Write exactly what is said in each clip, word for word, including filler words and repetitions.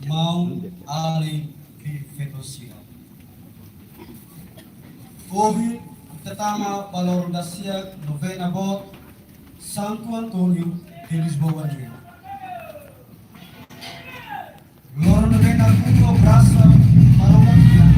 Maun-alin feto sira. Ohin ita tama ba loron dasiak novena boot Santo António de Lisboa nian. Loron ne'ebé nakonu ho grasa Maromak nian.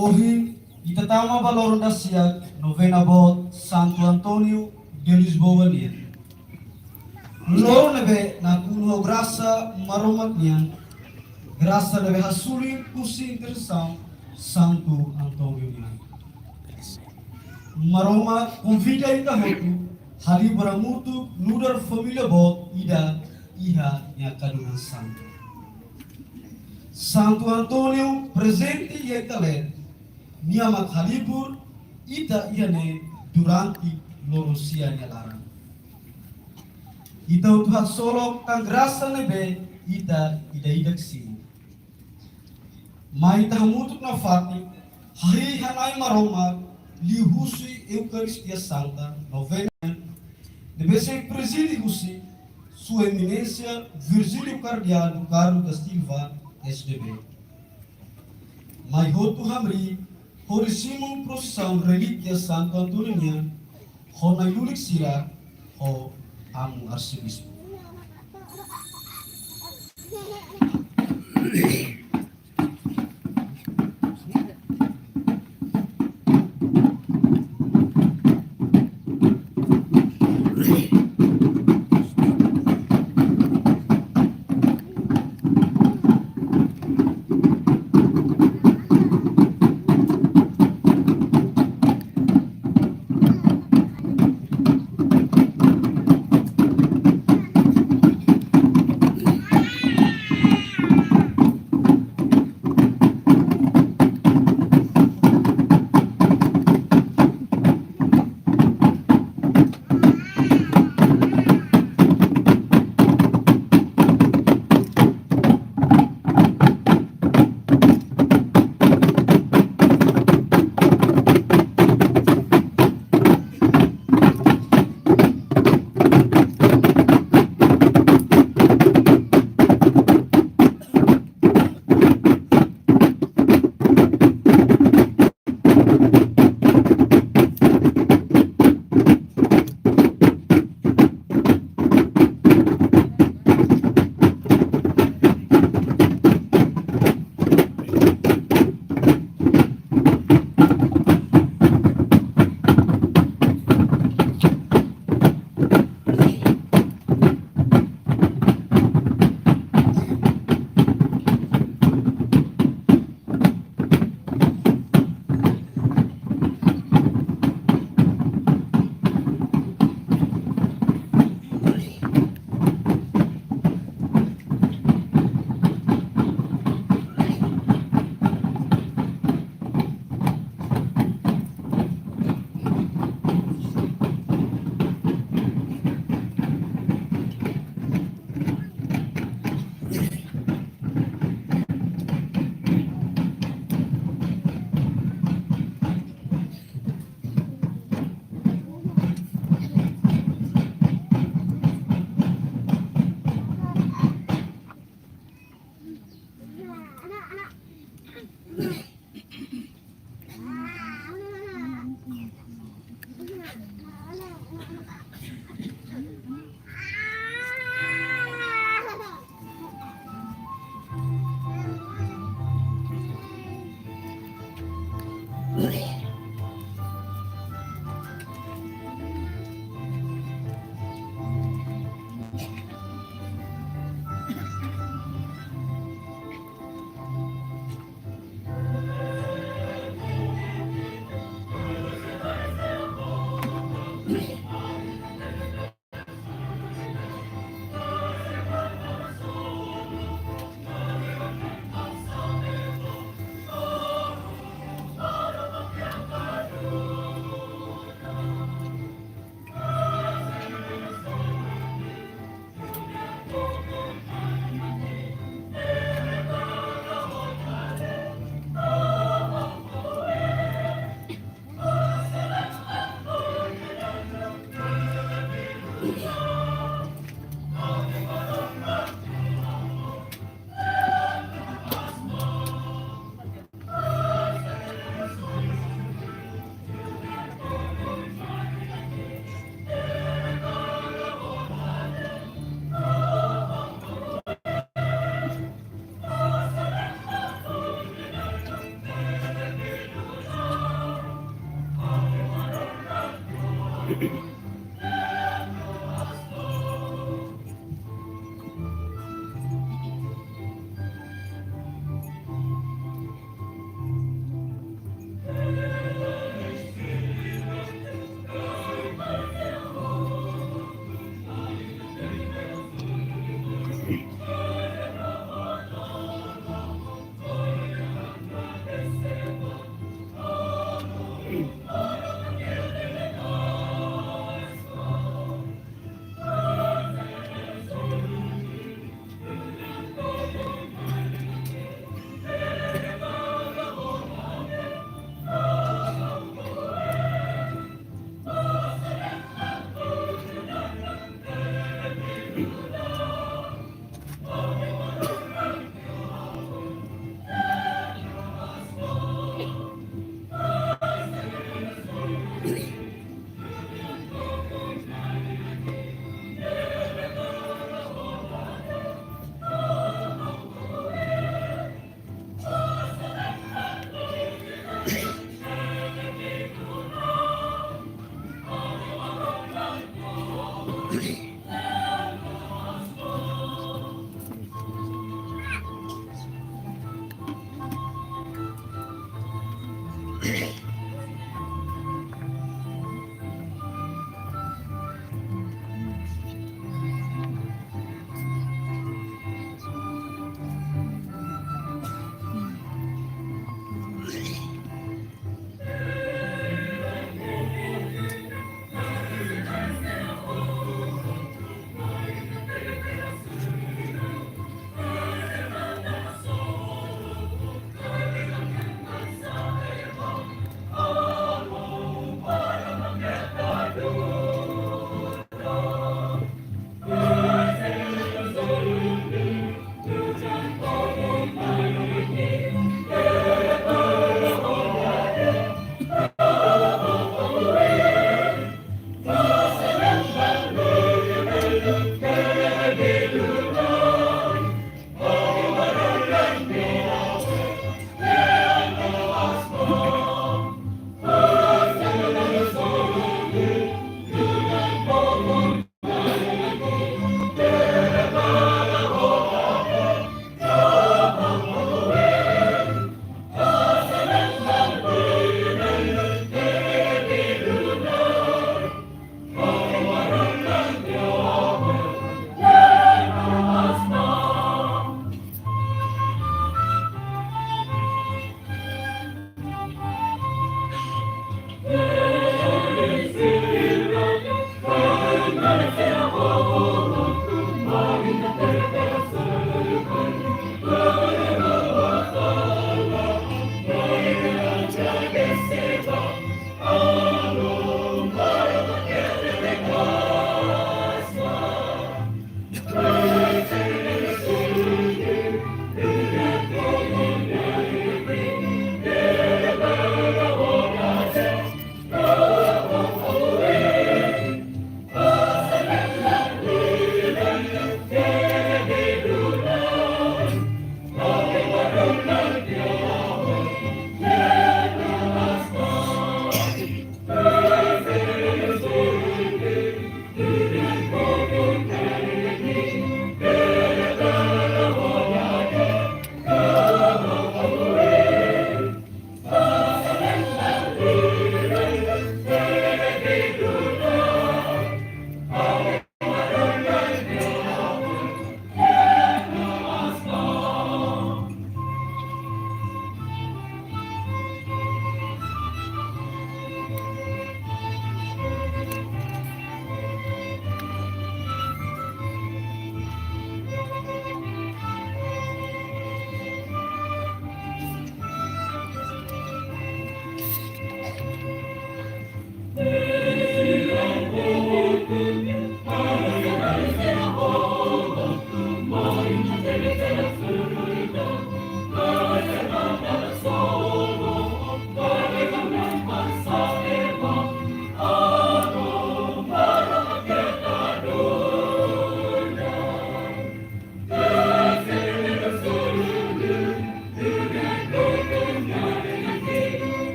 Ohin ita tama ba loron dasiak novena boot Santo António de Lisboa nian. Loron ne'ebé nakonu ho grasa Maromak nian, grasa ne'ebé hasoru husi intersesaun Santo António nian. Maromak konvida ita hotu halibur hamutuk nu'udar família boot ida iha nia kadungan santu. Santo António prezente iha ita leet, nia mak halibur ita iha ne'e durante loron sia nia laran. Ita hotu haksolok tan grasa ne'ebé ita ida-idak simu. Mai ita hamutuk nafatin hahi'i hana'i Maromak liuhusi Eukaristia Santa novena ne'ebé sei prezide husi Sua Eminénsia Virgílio Cardeal do Carmo da Silva, S D B. Mai hotu hamriik hodi simu prosisaun relíkia Santo António nian ho na'i-lulik sira ho Amu Arsebispu.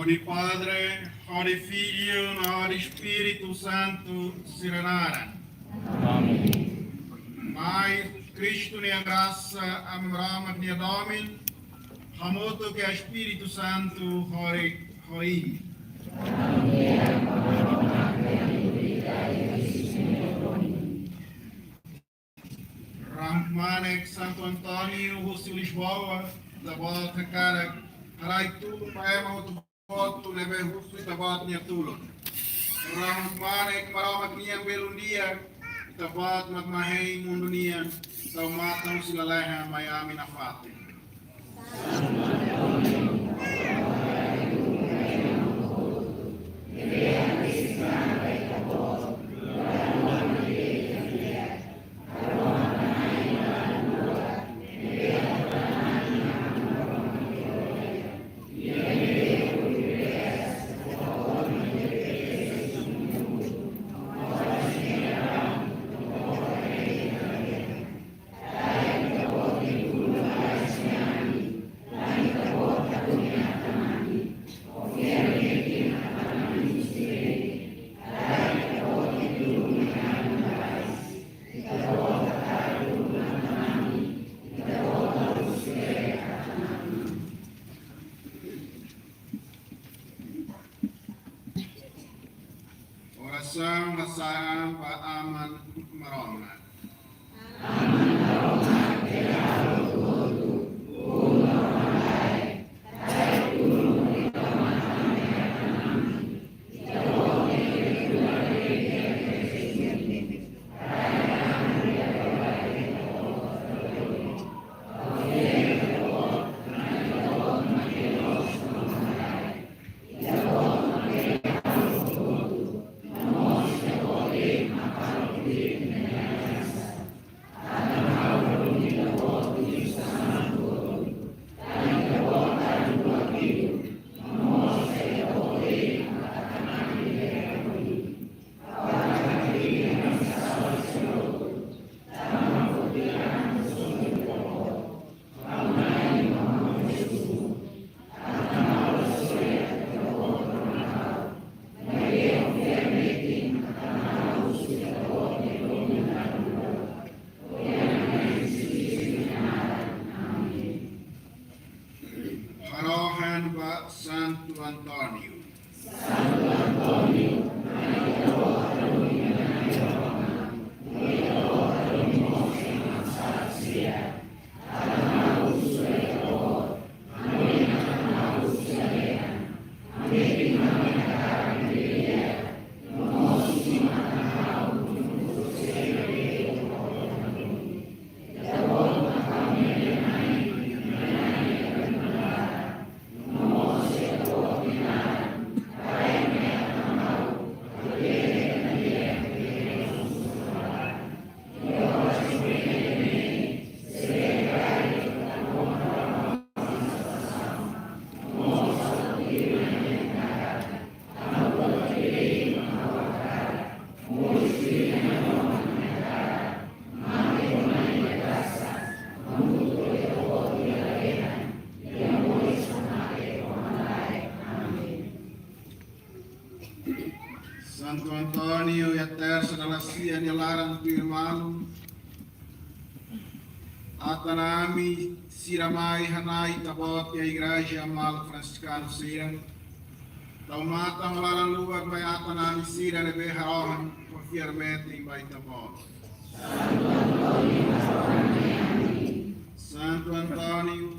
Hodi Padre, hodi Filho, no hodi Espíritu Santu sira naran. Amen. Maromak, Kristu nia grasa, Aman Maromak nia domin, hamutuk ho Espíritu Santu, horik ho imi. Rahun-kmanek Santu António husi Lisboa, Ita-Boot hakarak haraik tulun ba ema hotu-hotu ne'ebé husu Ita-Boot nia tulun. Rahun-kmanek Maromak nian belun di'ak, Ita-Boot mak mai hein mundu nian, tau matan husi lalehan mai ami nafatin. Orasaun hasaran ba Aman Maromak. Harohan ba Santu António. Santu António iha tersa dala sia nia laran tuirmai. Atan ami sira mai hana'i Ita-Boot iha igreja maluk Fransiskanu sira. Tau matan ho laran luak mai atan ami sira ne'ebé harohan ho fiar metin ba Ita-Boot. Santu António,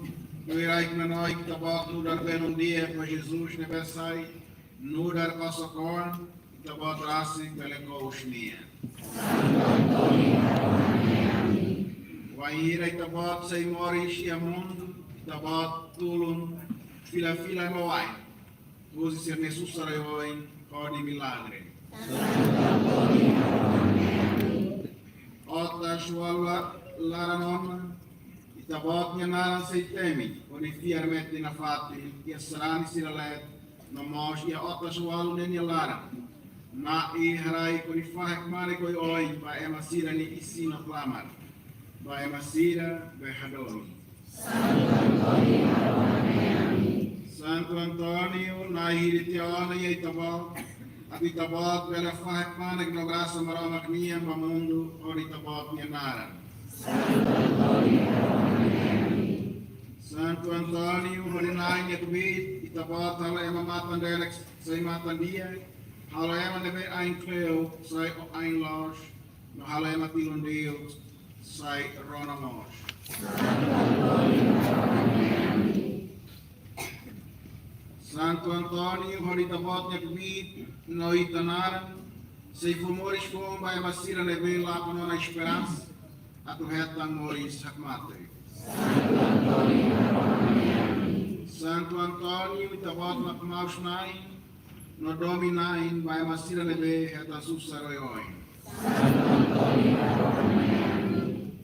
tuir ai-knanoik Ita-Boot nu'udar belun di'ak ho Jesus ne'ebé sai nu'udar kosok-oan, Ita-Boot rasik bele kous nia. Wainhira Ita-Boot sei moris iha mundu, Ita-Boot tulun fila-fila ema wa'in husi sira-nia susar oioin hodi milagre. Otas walu la-, laran ona, Ita-Boot nia naran sei temi hodi fiar metin nafatin iha sarani sira leet, no mós iha otas walu ne'e nia laran. Na'i haraik hodi fahe kmanek oioin ba ema sira-nia isin no klamar, ba ema sira be hadomi. Santu António, Na'i hili tiha ona iha Ita-Boot, atu ita-boot bele fahe panek no grasa Maromak nian ba mundu hodi ita-boot nia naran. Santu António, hodi Na'i nia kbiit, ita-boot halo ema matan-delek sai matan-di'ak, halo ema ne'ebé ain kleur sai ain loos, no halo ema tilun-diuk sai rona moos. Santu António, hodi ita-boot nia kbiit no ita naran, sei fó moris foun ba ema sira ne'ebé la iha ona esperansa atu hetan moris hakmatek. Santu António, ita-boot mak maus-na'in no domin-na'in ba ema sira ne'ebé hetan susar oioin.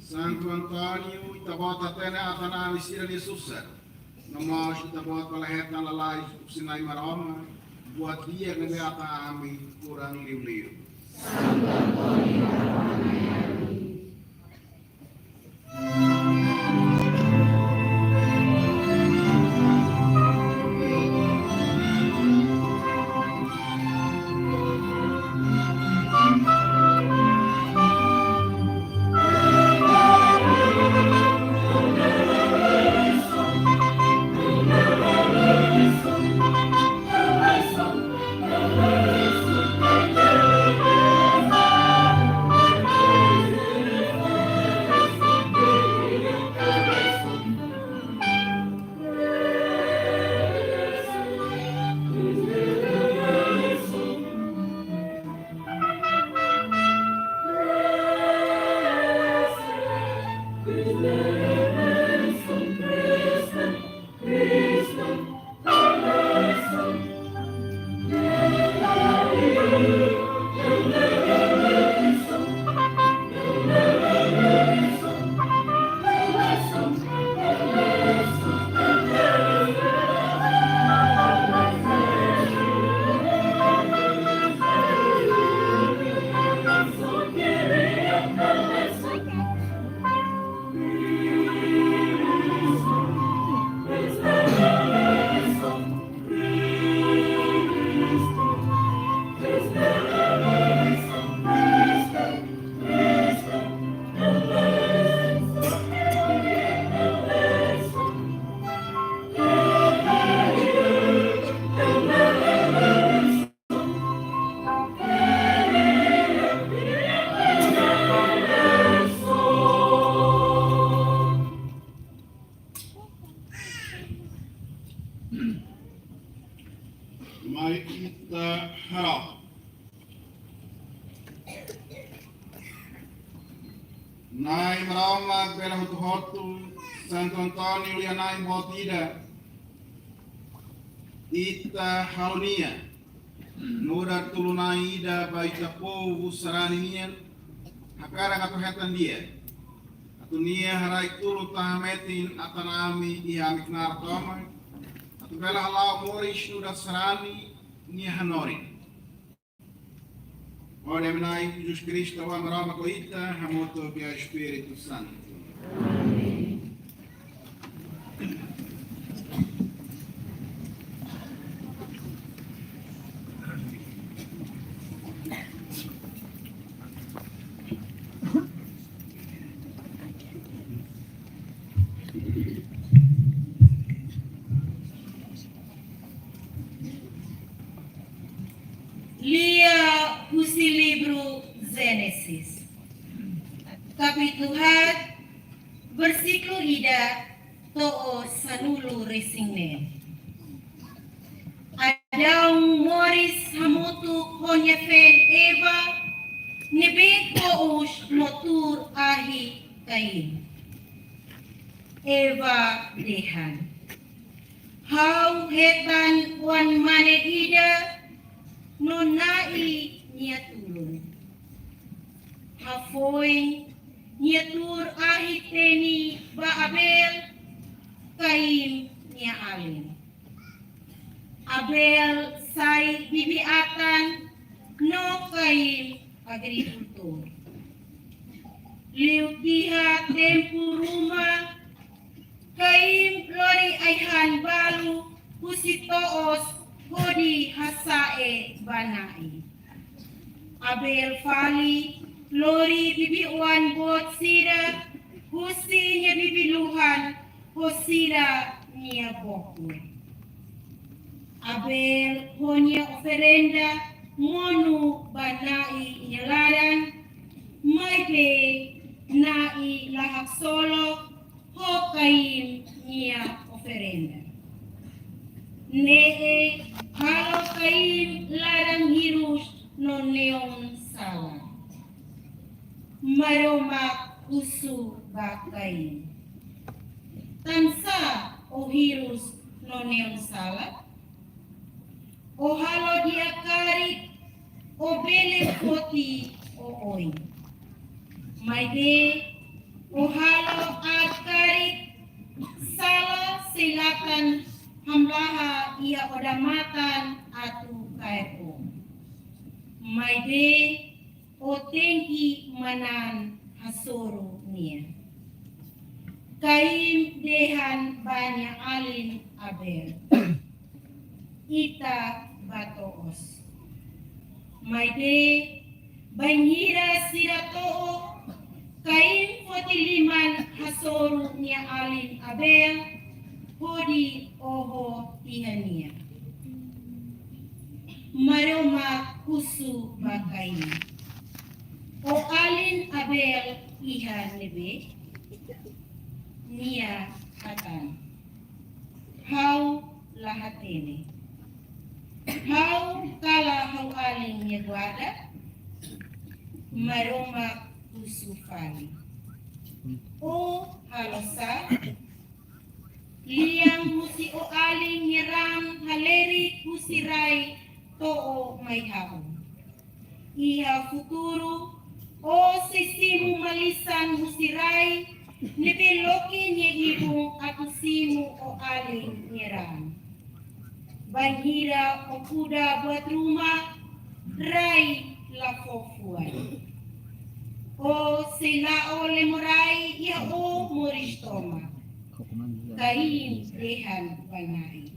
Santu António, ita-boot hatene atan ami sira-nia susar, no mós ita-boot bele hetan lalais husi Na'i Maromak buat di'ak ne'ebé atan ami kurang liuliu. Mai ita haree. Na'i Maromak bele hotu-hotu, Santu António lia-na'in boot ida, ita halo nia nu'udar tulun-na'in ida ba ita povu sarani nian, hakarak atu hetan di'ak, atu nia haraik tulun tahan metin atan ami iha ami-nia knaar tomak, atu bele hala'o moris nu'udar sarani nia hanorin. Hodi ami Na'i Jesus Kristu, Aman Maromak ho ita, hamutuk ho Espíritu Santu. Lia husi livru Génesis, kapítulu haat, versíkulu ida to'o sanulu-resin-neen. Adão moris hamutuk ho nia feen Eva, ne'ebé ko'us no tuur ahi Kain. Eva dehan: Ha'u hetan oan-mane ida no Na'i nia tulun. Hafoin nia tuur ahi teni ba Abel, Kain nia alin. Abel sai bibi-atan no Kain agrikultór. Liu tiha tempu ruma, Kain lori ai-han balu husi to'os hodi hasa'e ba Na'i. Abel fali lori bibi-oan boot sira husi nia bibi-luhan ho sira-nia bokur. Abel ho nia oferenda monu ba Na'i nia laran, maibé Na'i la haksolok ho Kain nia oferenda. Ne'e halo Kain laran hirus no neon sala. Maromak husu ba Kain: Tansá ó hirus no neon sala? Ó halo di'ak karik, ó bele foti ó oin. Maibé ó halo aat karik, sala sei latan hamlaha iha odamatan atu kaer ó. Maibé ó tenke manán hasoru nia. Kain dehan ba nia alin Abel: Ita bá to'os. Maibé bainhira sira to'o, Kain foti liman hasoru nia alin Abel hodi oho tiha nia. Maromak husu ba Kain: Ó alin Abel iha ne'ebé? Nia hatán: Ha'u la hatene. Ha'u ka lae ha'u alin nia guarda? Maromak husu fali: Ó halo sá? Lian husi ó alin nia raan halerik husi rai to'o mai ha'u. Iha futuru, ó sei simu malisan husi rai ne'ebé loke nia ibun atu simu ó alin nia raan. Bainhira ó kuda buat ruma, rai la fó fuan. Ó sei la'o lemo rai iha ó moris tomak. Kain dehan ba Na'i: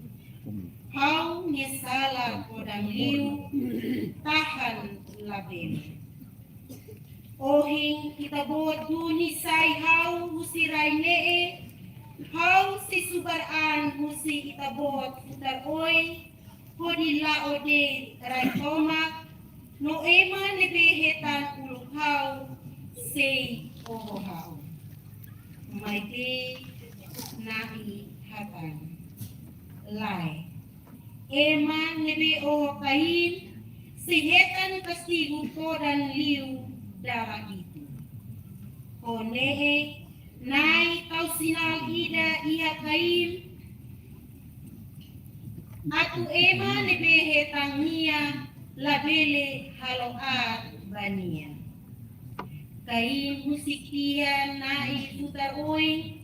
Ha'u-nia sala kodan liu, tahan labele. Ohin Ita-Boot duni sai ha'u husi rai ne'e, ha'u sei subar an husi Ita-Boot futar oin, hodi la'o de'it rai tomak, no ema ne'ebé hetan uluk ha'u sei oho ha'u. Maibé Na'i hatán: Lae, ema ne'ebé oho Kain sei hetan kastigu kodan liu dala hitu. Ho ne'e Na'i tau sinál ida iha Kain, atu ema ne'ebé hetan nia labele halo aat ba nia. Kain husik tiha Na'i futar oin,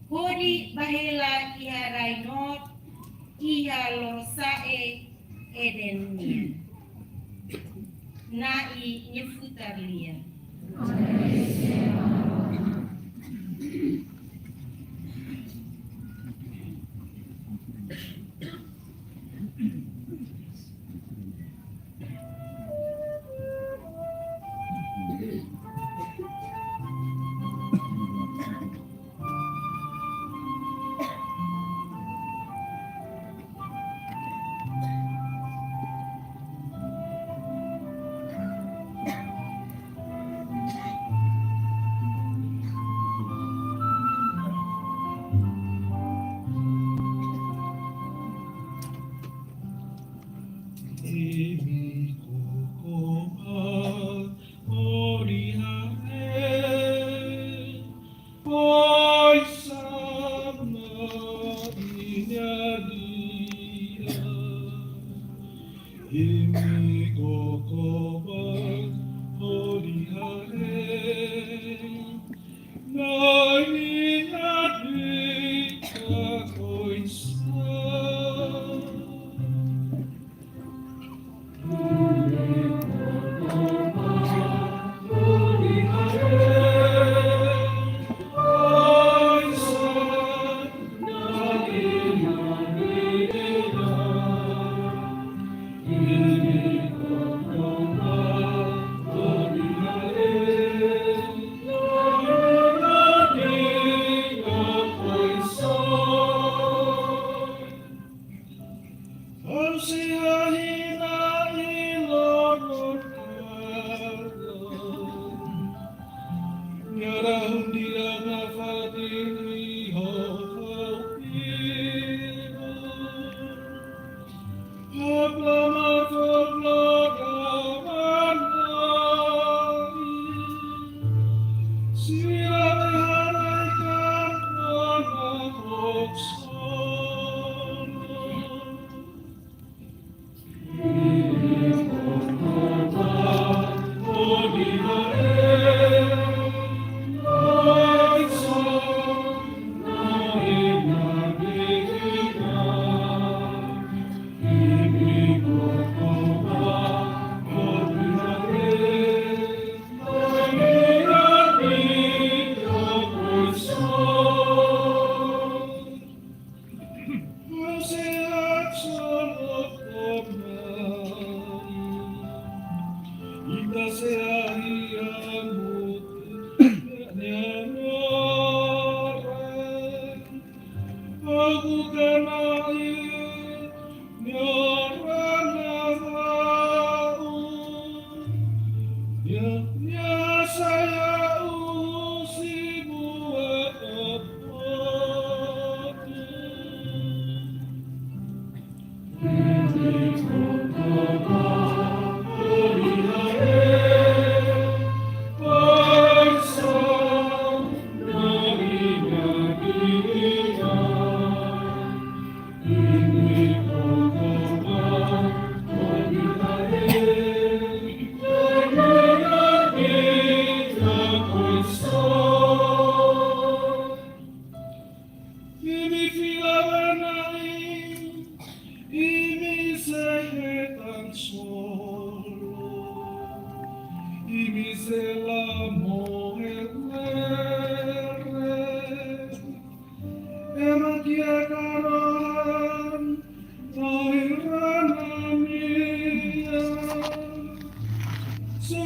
hodi bá hela iha rai Nod, iha lorosa'e Eden nian. Na'i nia futar lian. Oi sama inya dia, imi kokoba hodi haree, no inya dia koisa. Agora um dia na fatin iha ha'u vivu. Aplama folklore manai. Sira haraikan mana hoksono. Ita sei hahi'i nia moras. Ha'u buka mai nia moras na ha'u. Nia, nia sai husi buat apá. Imi fila ba Na'i, imi sei hetan solo, imi sei la mohe lereng. Ema kiak harohan, to'o iha rona nian. Só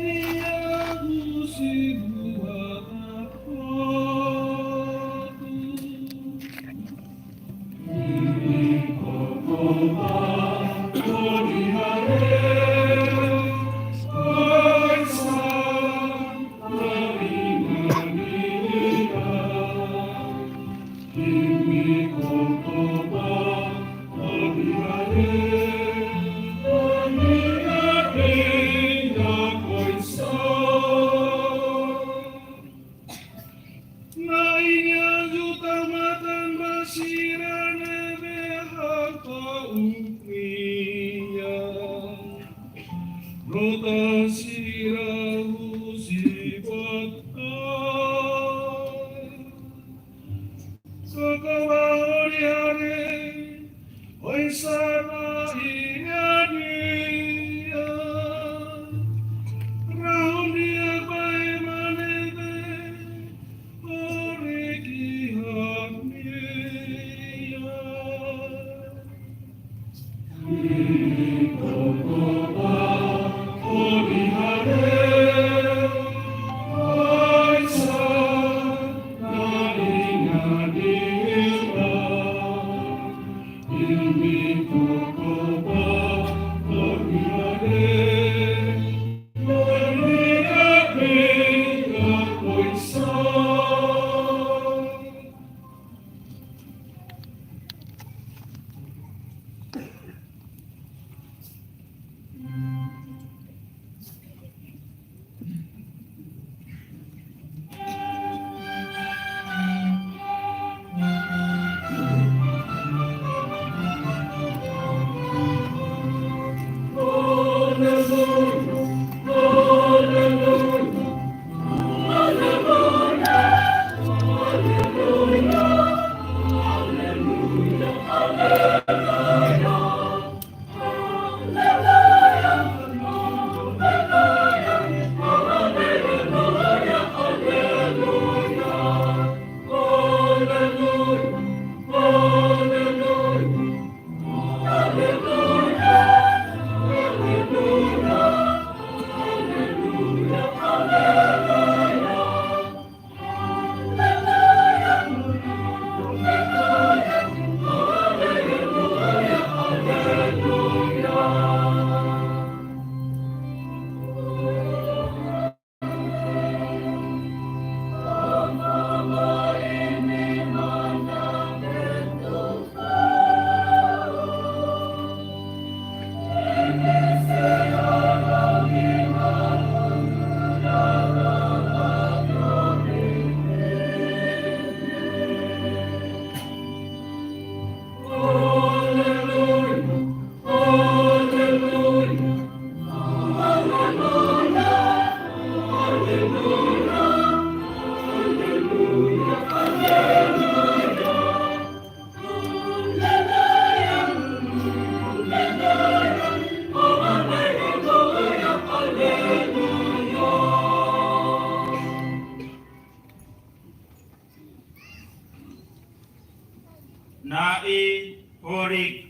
nia husi buat apá.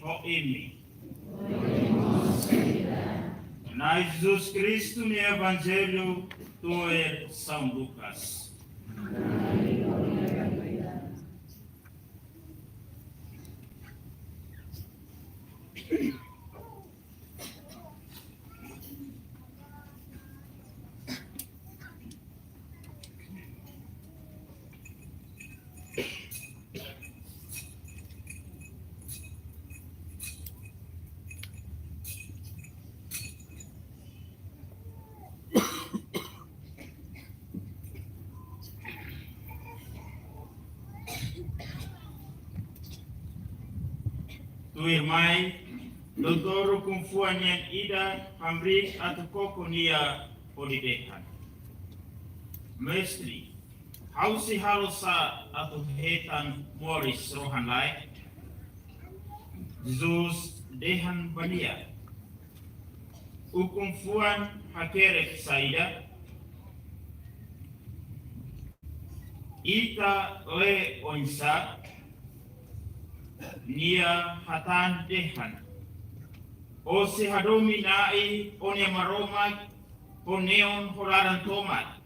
ho imi. Na'i Jesus Kristu nia Evanjellu tuir São Lucas. Tuirmai, doutór ukun-fuan nian ida hamriik atu koko nia hodi dehan: Mestre, ha'u sei halo sá atu hetan moris rohan-laek? Jesus dehan ba nia: Ukun-fuan hakerek saida? Ita lee oinsá? Nia hatán dehan: Ó sei hadomi Na'i ó-nia Maromak ho neon ho laran tomak,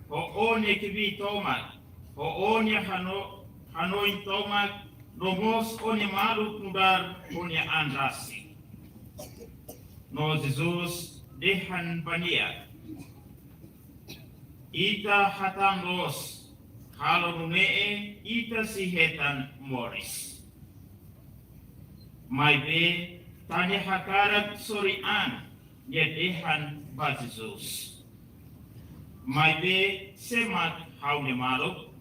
ho ó-nia kbiit tomak, ho ó-nia hano-, hanoin tomak, no mós ó-nia maluk nu'udar ó-nia an rasik. No Jesus dehan ba nia: Ita hatán loos, halo nune'e ita sei hetan moris. Maibé tan nia hakarak sorin an, nia dehan ba Jesus: Maibé sé mak ha'u-nia maluk?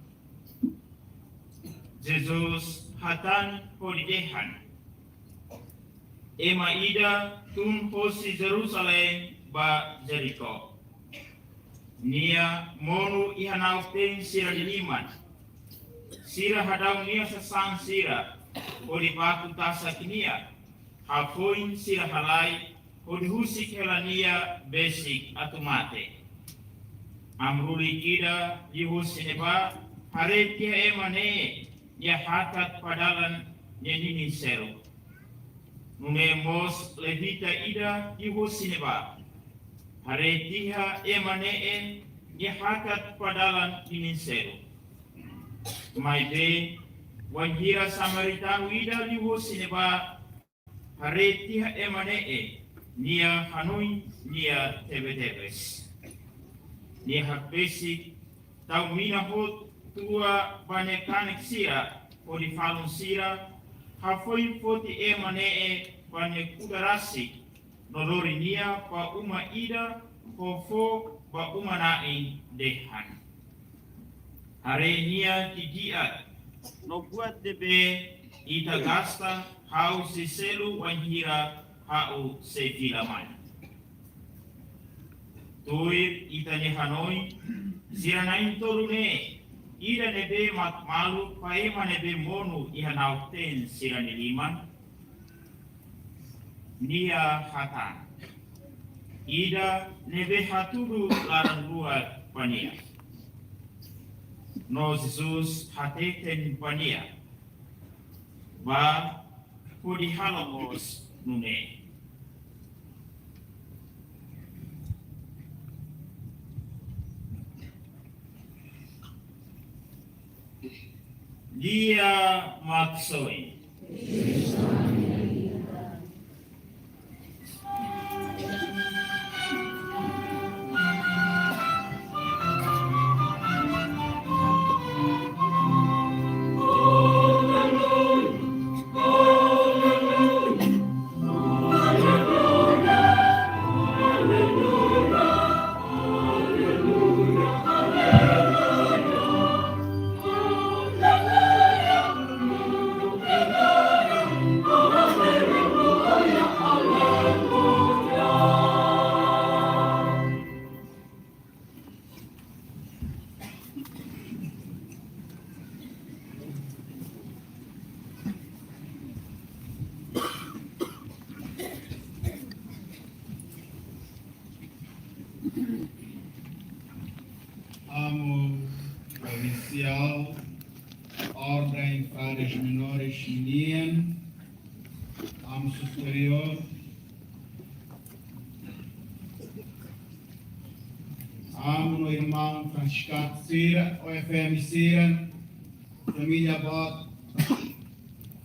Jesus hatán hodi dehan: Ema ida tun hosi Jerusalém ba Jerikó. Nia monu iha na'ok-teen sira-nia liman. Sira hadau nia sasán sira, hodi baku tasak nia, hafoin sira halai, hodi husik hela nia besik atu mate. Amrulika ida liuhusi ne'ebá haree tiha ema ne'e, nia hakat ba dalan nia ninin seluk. Nune'e mós levita ida liuhusi ne'ebá haree tiha ema ne'e, nia hakat ba dalan ninin seluk. Maibé wainhira samaritanu ida liuhusi ne'ebá haree tiha ema ne'e, nia hanoin nia tebe-tebes. Nia hakbesik, tau mina hotu-tua ba nia kanek sira hodi falun sira, hafoin foti ema ne'e ba nia kuda rasik, no lori nia ba uma ida, ho fó ba uma-na'in dehan: Haree nia didi'ak, no buat ne'ebé ita gasta, ha'u sei selu wainhira ha'u sei fila mai. Tuir ita-nia hanoin, sira na'in-tolu ne'e, ida ne'ebé mak maluk ba ema ne'ebé monu iha na'ok-teen sira-nia liman? Nia hatán: Ida ne'ebé hatudu laran-luak ba nia. No Jesus hateten ba nia: Bá hodi halo mós nune'e. Lia Maksoin. Amu ofisiál Orden Padres Menores nian, Superiór, amu no irmaun fransiskanu sira, O F M sira, família boot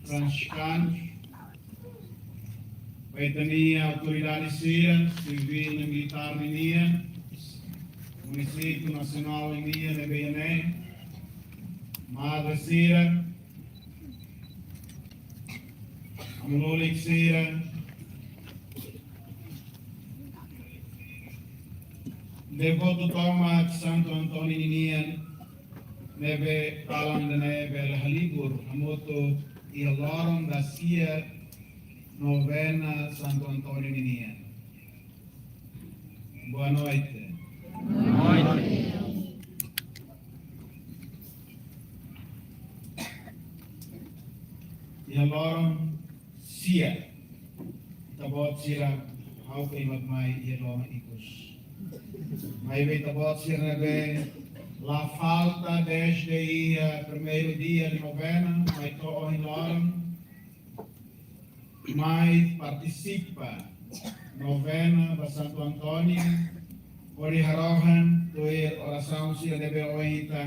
fransiskanu, ba ita-nia autoridade sira, sivíl no militár ninian, munisípiu, nasionál ninian, ne'ebé iha ne'e, madre sira, amu-lulik sira, devotu tomak Santo António ninian, ne'ebé kalan ida-ne'e bele halibur hamutuk iha loron dasia novena Santo António ninian. Boa noite. Boa noite. Iha loron sia, ita-boot sira, ha'u ke imat mai iha loron ikus. Maibé ita-boot sira ne'ebé la falta desde iha primeiru dia de novena, mai to'o ohin loron, mai partisipa novena ba Santo António, hodi harohan tuir orasaun sira ne'ebé ohin ita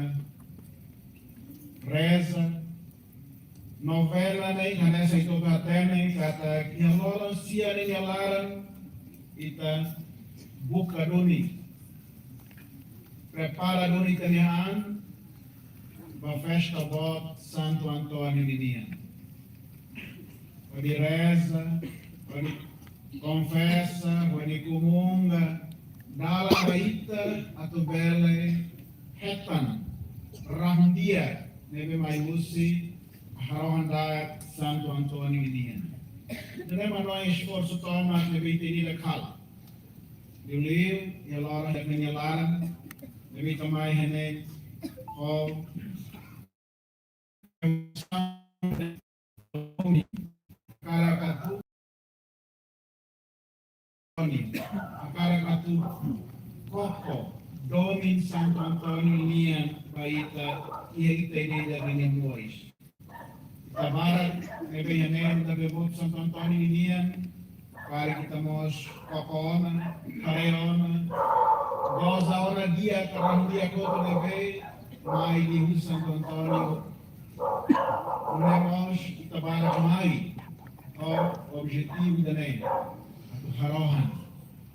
reza. Novena ne'e hanesan ita hotu hatene katak iha loron sia ne'e nia laran ita buka duni, prepara duni ita-nia an ba festa boot Santo António ninian. Hodi reza, hodi konfesa, hodi komunga, dalan ba ita atu bele hetan rahun-di'ak ne'ebé mai husi harohan daak Santo António ninian. Ida-ne'e mak hanoin esforsu tomak ne'ebé ita ida halo. Liuliu iha loron ida-ne'e nia laran, ne'ebé ita mai iha ne'e ho hakarak atu, hakarak atu koko domin Santo António nian ba ita, iha ita ida-idak nia moris. Ita barak ne'ebé iha ne'e ita devotu Santo António nian, karik ita mós koko ona, haree ona, goza ona di'ak, karena di'ak hotu ne'ebé mai husi Santo António. Nune'e mós ita barak mai ho objetivu ida-ne'e, atu harohan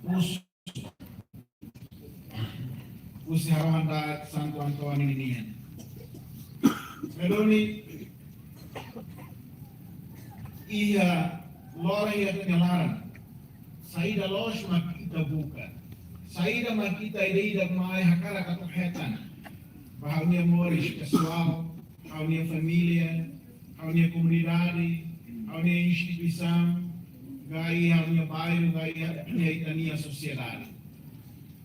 husi, husi harohan daak Santo António ninian. Ne'e duni, iha loron ida-ne'e nia laran, saida loos mak ita buka, saida mak ita ida-idak mai hakarak atu hetan ba ha'u-nia moris pesoál, ha'u-nia família, ha'u-nia komunidade, ha'u-nia instituisaun, ka iha ha'u-nia bairru, ka iha, iha ita-nia sosiedade.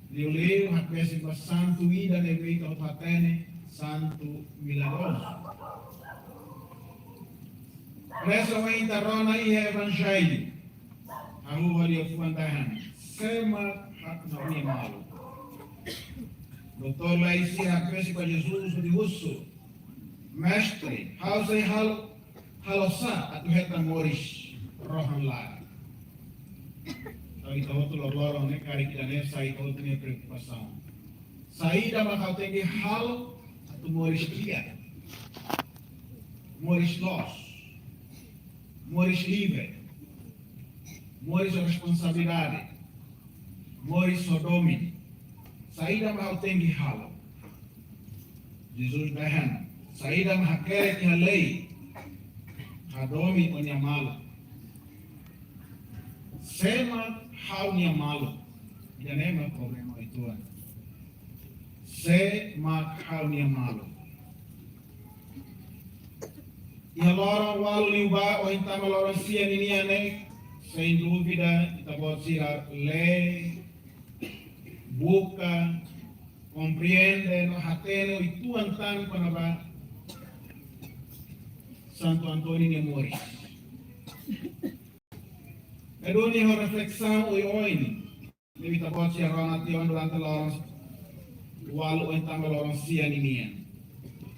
Liuliu hakbesik ba santu ida ne'ebé ita hotu hatene, santu milagrozu. Reza ohin ita rona iha Evanjellu, hahú ho liafuan dehan: Sé mak ha'u-nia maluk? Doutór Lei sira hakbesik ba Jesus hodi husu: Mestre, ha'u sei halo, halo sá atu hetan moris rohan-laek? Entaun ita hotu loroloron ne'e, karik ida-ne'e sai ita hotu nia preokupasaun. Saida mak ha'u tenke halo atu moris di'ak, moris loos, moris livre, moris ho responsabilidade, moris ho domin? Saida mak ha'u tenke halo? Jesus dehan: Saida mak hakerek iha lei? Hadomi ó-nia maluk. Sé mak ha'u-nia maluk? Ida-ne'e mak problema uitoan. Sé mak ha'u-nia maluk? Iha loron ualu liubá, ohin tama loron sia ninian ne'e, sem dúvida, ita-boot sira lee, buka, komprende no hatene uitoan tan kona-ba Santo António nia moris. Ne'e duni ho reflesaun oioin ne'ebé ita-boot sira rona tiha ona durante loron ualu ohin tama loron sia ninian.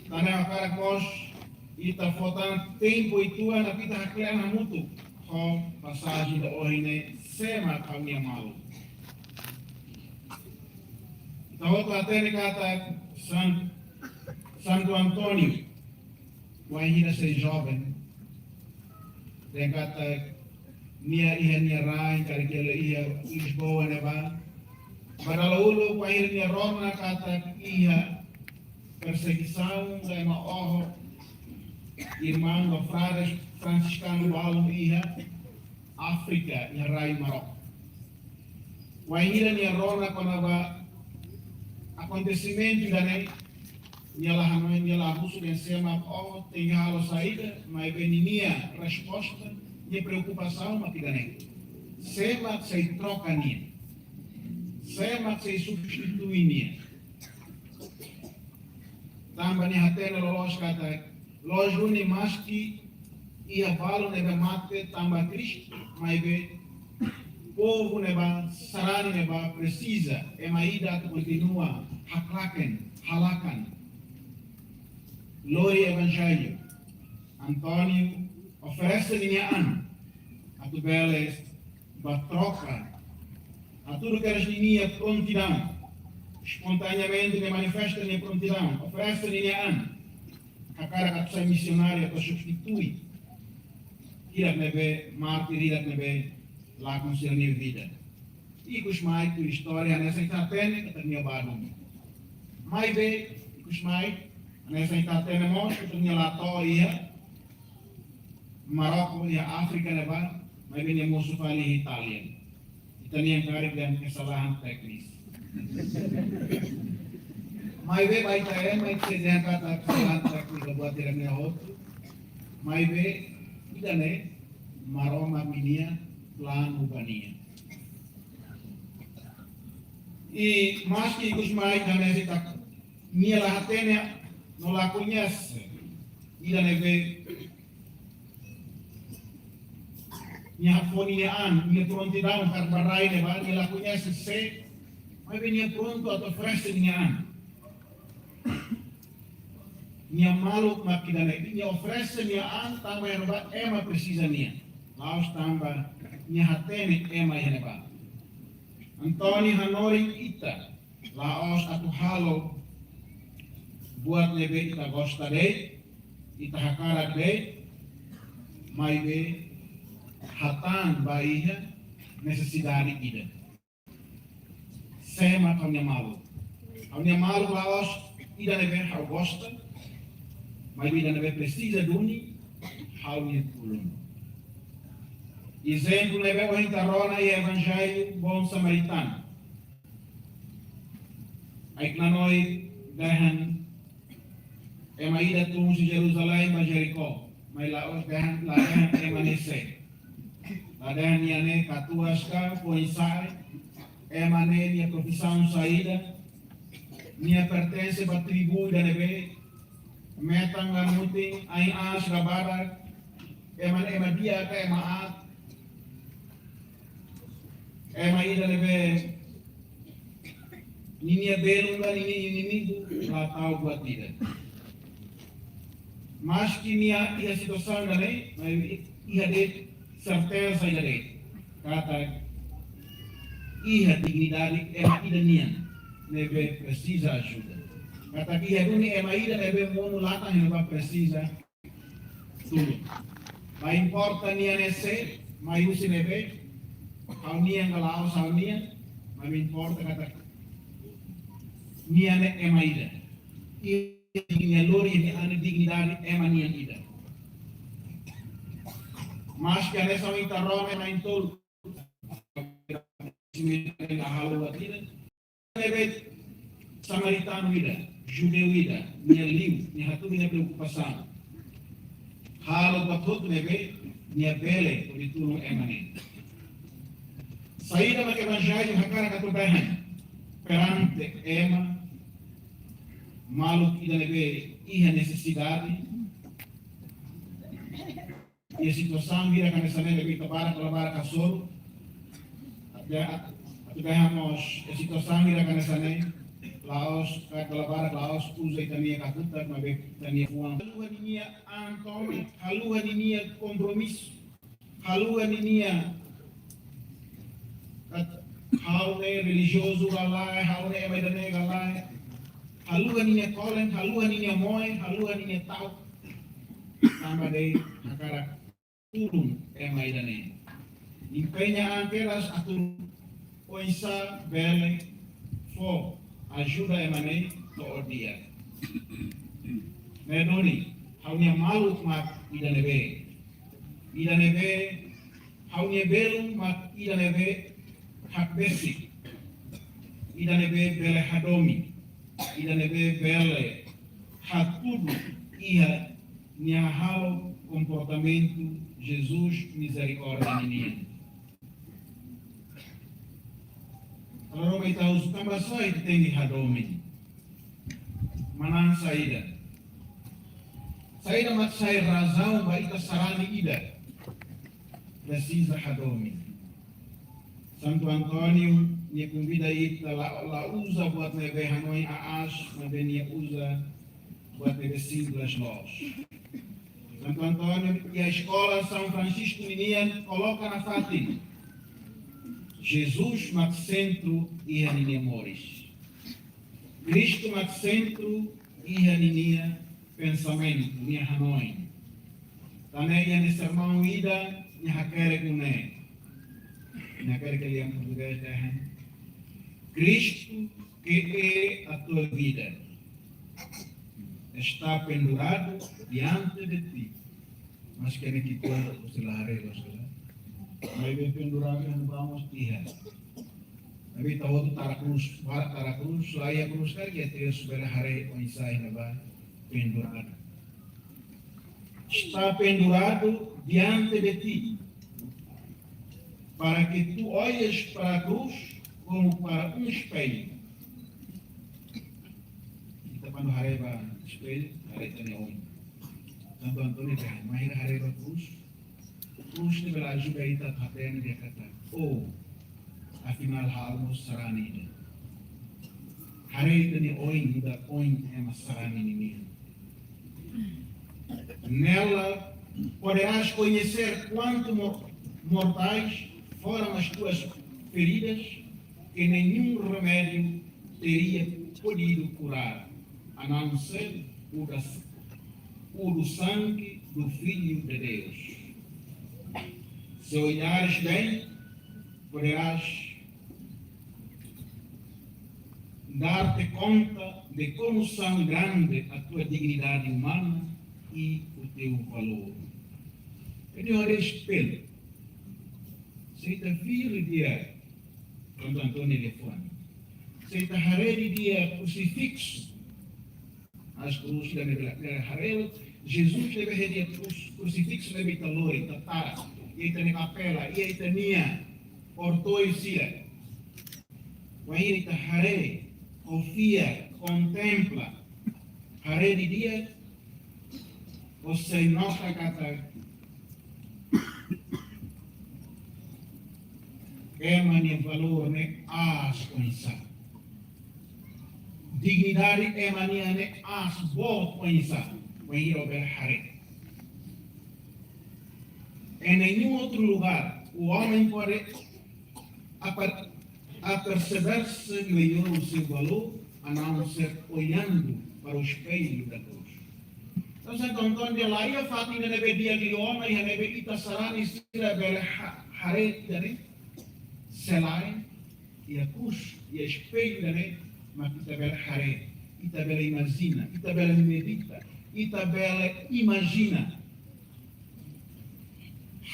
Tan ne'e hakarak mós ita fó tan tempu uitoan atu ita haklean hamutuk ho pasajen ida ohin ne'e, sé mak ha'u-nia maluk. Ita hotu hatene katak San-, Santo António, wainhira sei joven, dehan katak nia iha nia rain, karik hela iha Lisboa ne'ebá, ba dala uluk wainhira nia rona katak iha persegisaun ka ema oho irmaun ka frades fransiskanu balun iha Áfrika, iha rai Marrokos. Wainhira nia rona kona-ba akontesimentu ida-ne'e, nia la hanoin, nia la husu dehan sé mak oho, tenke halo saida, maibé ninia resposta, nia preokupasaun mak ida-ne'e. Sé mak sei troka nia? Sé mak sei substitui nia? Tanba nia hatene loloos katak, loos duni maski iha balu ne'ebé mate tanba Kristu, maibé povu ne'ebá, sarani ne'ebá presiza ema ida atu kontinua haklaken, halakan, lori evanjellu. António oferese ninia an atu bele ba troka, hatudu kedas ninia prontidaun, espontaneamente nia manifesta nia prontidaun, oferese ninia an, hakarak atu sai misionáriu atu substitui hirak ne'ebé, mártir hirak ne'ebé lakon sira-nia vida. Ikusmai tuir istória hanesan ita hatene katak nia ba duni. Maibé, ikusmai, hanesan ita hatene mós katak nia la to'o iha Marrokos, iha Áfrika ne'ebá, maibé nia mosu fali iha Itália. Ita-nian karik dehan kesalahan teknis. Maibé ba ita ema, ita sei dehan katak kesalahan teknis buat ida-ne'e hotu. Maibé, ida-ne'e Maromak ninia planu ba nia. I maski ikusmai hanesan ita, nia la hatene no la koñese ida ne'ebé nia fó ninia an, nia prontidaun para ba rai ne'ebá, nia la koñese sé, maibé nia prontu atu oferese ninia an. Nia maluk mak ida-ne'e, nia oferese nia an tanba iha ne'ebá ema presiza nia. La'ós tanba nia hatene ema iha ne'ebá. António hanorin ita la'ós atu halo buat ne'ebé ita gosta de'it, ita hakarak de'it, maibé hatán ba iha nesesidade ida. Sé mak ha'u-nia maluk? Ha'u-nia maluk la'ós ida ne'ebé ha'u gosta, maibé ida ne'ebé presiza duni ha'u-nia tulun. Ezemplu ne'ebé ohin ita rona iha Evanjellu Bon Samaritanu. Ai-knanoik dehan ema ida tun husi Jerusalém ba Jerikó, maibé la'ós dehan, la dehan ema ne'e sé. La dehan nia ne'e katuas ka foin-sa'e, ema ne'e nia profisaun saida, nia pertense ba tribu ida ne'ebé, metan ka mutin, ain aas ka badak, ema ne'e ema di'ak ka ema aat, ema ida ne'ebé ninia belun ka ninia inimigu, la tau buat ida. Maski nia iha situasaun ida-ne'e, maibé iha de'it serteza ida de'it katak iha dignidade ema ida nian ne'ebé presiza ajuda. Katak iha duni ema ida ne'ebé monu latan iha ne'ebá presiza tulun. La importa nia ne'e sé, mai husi ne'ebé, ha'u-nian ka la'ós ha'u-nian, maibé importa katak nia ne'e ema ida. I nia lori nia an dignidade ema nian ida. Maski hanesan ita rona na'in-tolu, ita halo buat ida, ne'ebé samaritanu ida, judeu ida, nia liu, nia hatudu nia preokupasaun. Halo buat hotu ne'ebé nia bele hodi tulun ema ne'e. Saida mak Evanjellu hakarak atu dehan perante ema, maluk ida ne'ebé iha nesesidade, iha situasaun hirak hanesan ne'e ne'ebé ita barak ka labarik hasoru. Atu, atu dehan mós, iha situasaun hirak hanesan ne'e, la'ós, ka labarik la'ós uza ita-nia kakutak, maibé ita-nia fuan. Haluha ninia an tomak, haluha ninia kompromisu, haluha ninia, kat-, ha'u ne'e relijiozu ka lae, ha'u ne'e ema ida-ne'e ka lae, haluha ninia kolen, haluha ninia moe, haluha ninia ta'uk, tanba de'it hakarak tulun ema ida-ne'e. Empeña an kedas atu oinsá bele fó ajuda ema ne'e to'o di'ak. Ne'e duni, ha'u-nia maluk mak ida ne'ebé. Ida ne'ebé, ha'u-nia belun mak ida ne'ebé hakbesik. Ida ne'ebé bele hadomi. Ida ne'ebé bele hatudu iha nia halo komportamentu Jesus mizerikórdia ninian. Agora ita husu tanba sá ita tenke hadomi. Manán saida? Saida mak sai razaun ba ita sarani ida presiza hadomi? Santo António, nia konvida ita la, la uza buat ne'ebé hanoin aas, maibé nia uza buat ne'ebé simples loos. Santo António, iha eskola São Francisco ninian koloka nafatin: Jesus mak sentru iha ninia moris. Kristu mak sentru iha ninia pensamentu, nia hanoin. Tan ne'e iha nia sermaun ida, nia hakerek nune'e. Nia hakerek lian portugés dehan: Cristo, que é a tua vida, está pendurado diante de ti. Mas que nem que quando você la haree loos ka lae, maibé penduradu iha ne'ebá mós iha. Maibé ita hotu tara krús, barak tara krús, laiha krús karik ita bele haree oinsá iha ne'ebá penduradu. Está pendurado diante de ti, para que tu olhes para a cruz como para um espelho. Ita kuandu haree ba espellu, haree ita-nia oin. Santo António dehan, mai ita haree ba krús. Krús ne'e bele ajuda ita atu hatene dehan katak, oh, afinál ha'u mós sarani ida. Haree ita-nia oin nu'udar oin ema sarani ninian. Nela poderás conhecer quanto mor-, mortais foram as tuas feridas, que nenhum remédio teria podido curar, a não ser o da, o do sangue do Filho de Deus. Se olhares bem, poderás dar-te conta de como são grande a tua dignidade humana e o teu valor. Ita haree espellu. Se ita vira di'ak, Santo António dehan, se ita haree di'ak krusifixu, aas, krús ida ne'ebé ita haree, Jesus ne'ebé iha krús, krusifixu ne'ebé ita lori, ita tara, iha ita-nia kapela, iha ita-nia orto'ir sira. Wainhira ita haree, konfia, kontempla, haree didi'ak, ita sei nota katak ema nia valór ne'e aas oinsá. Dignidade ema nian ne'e aas boot oinsá, wainhira bele haree. Em nenhum outro lugar o homem pode apar-, aperceber-se melhor o seu valor, a não ser olhando para o espelho da cruz. Entaun, Santo António dehan laiha fatin ida ne'ebé di'ak liu ona, iha ne'ebé ita sarani sira bele ha-, haree ida-ne'e, se lae iha krús, iha espellu ida-ne'e, mak ita bele haree, ita bele imajina, ita bele medita, ita bele imajina.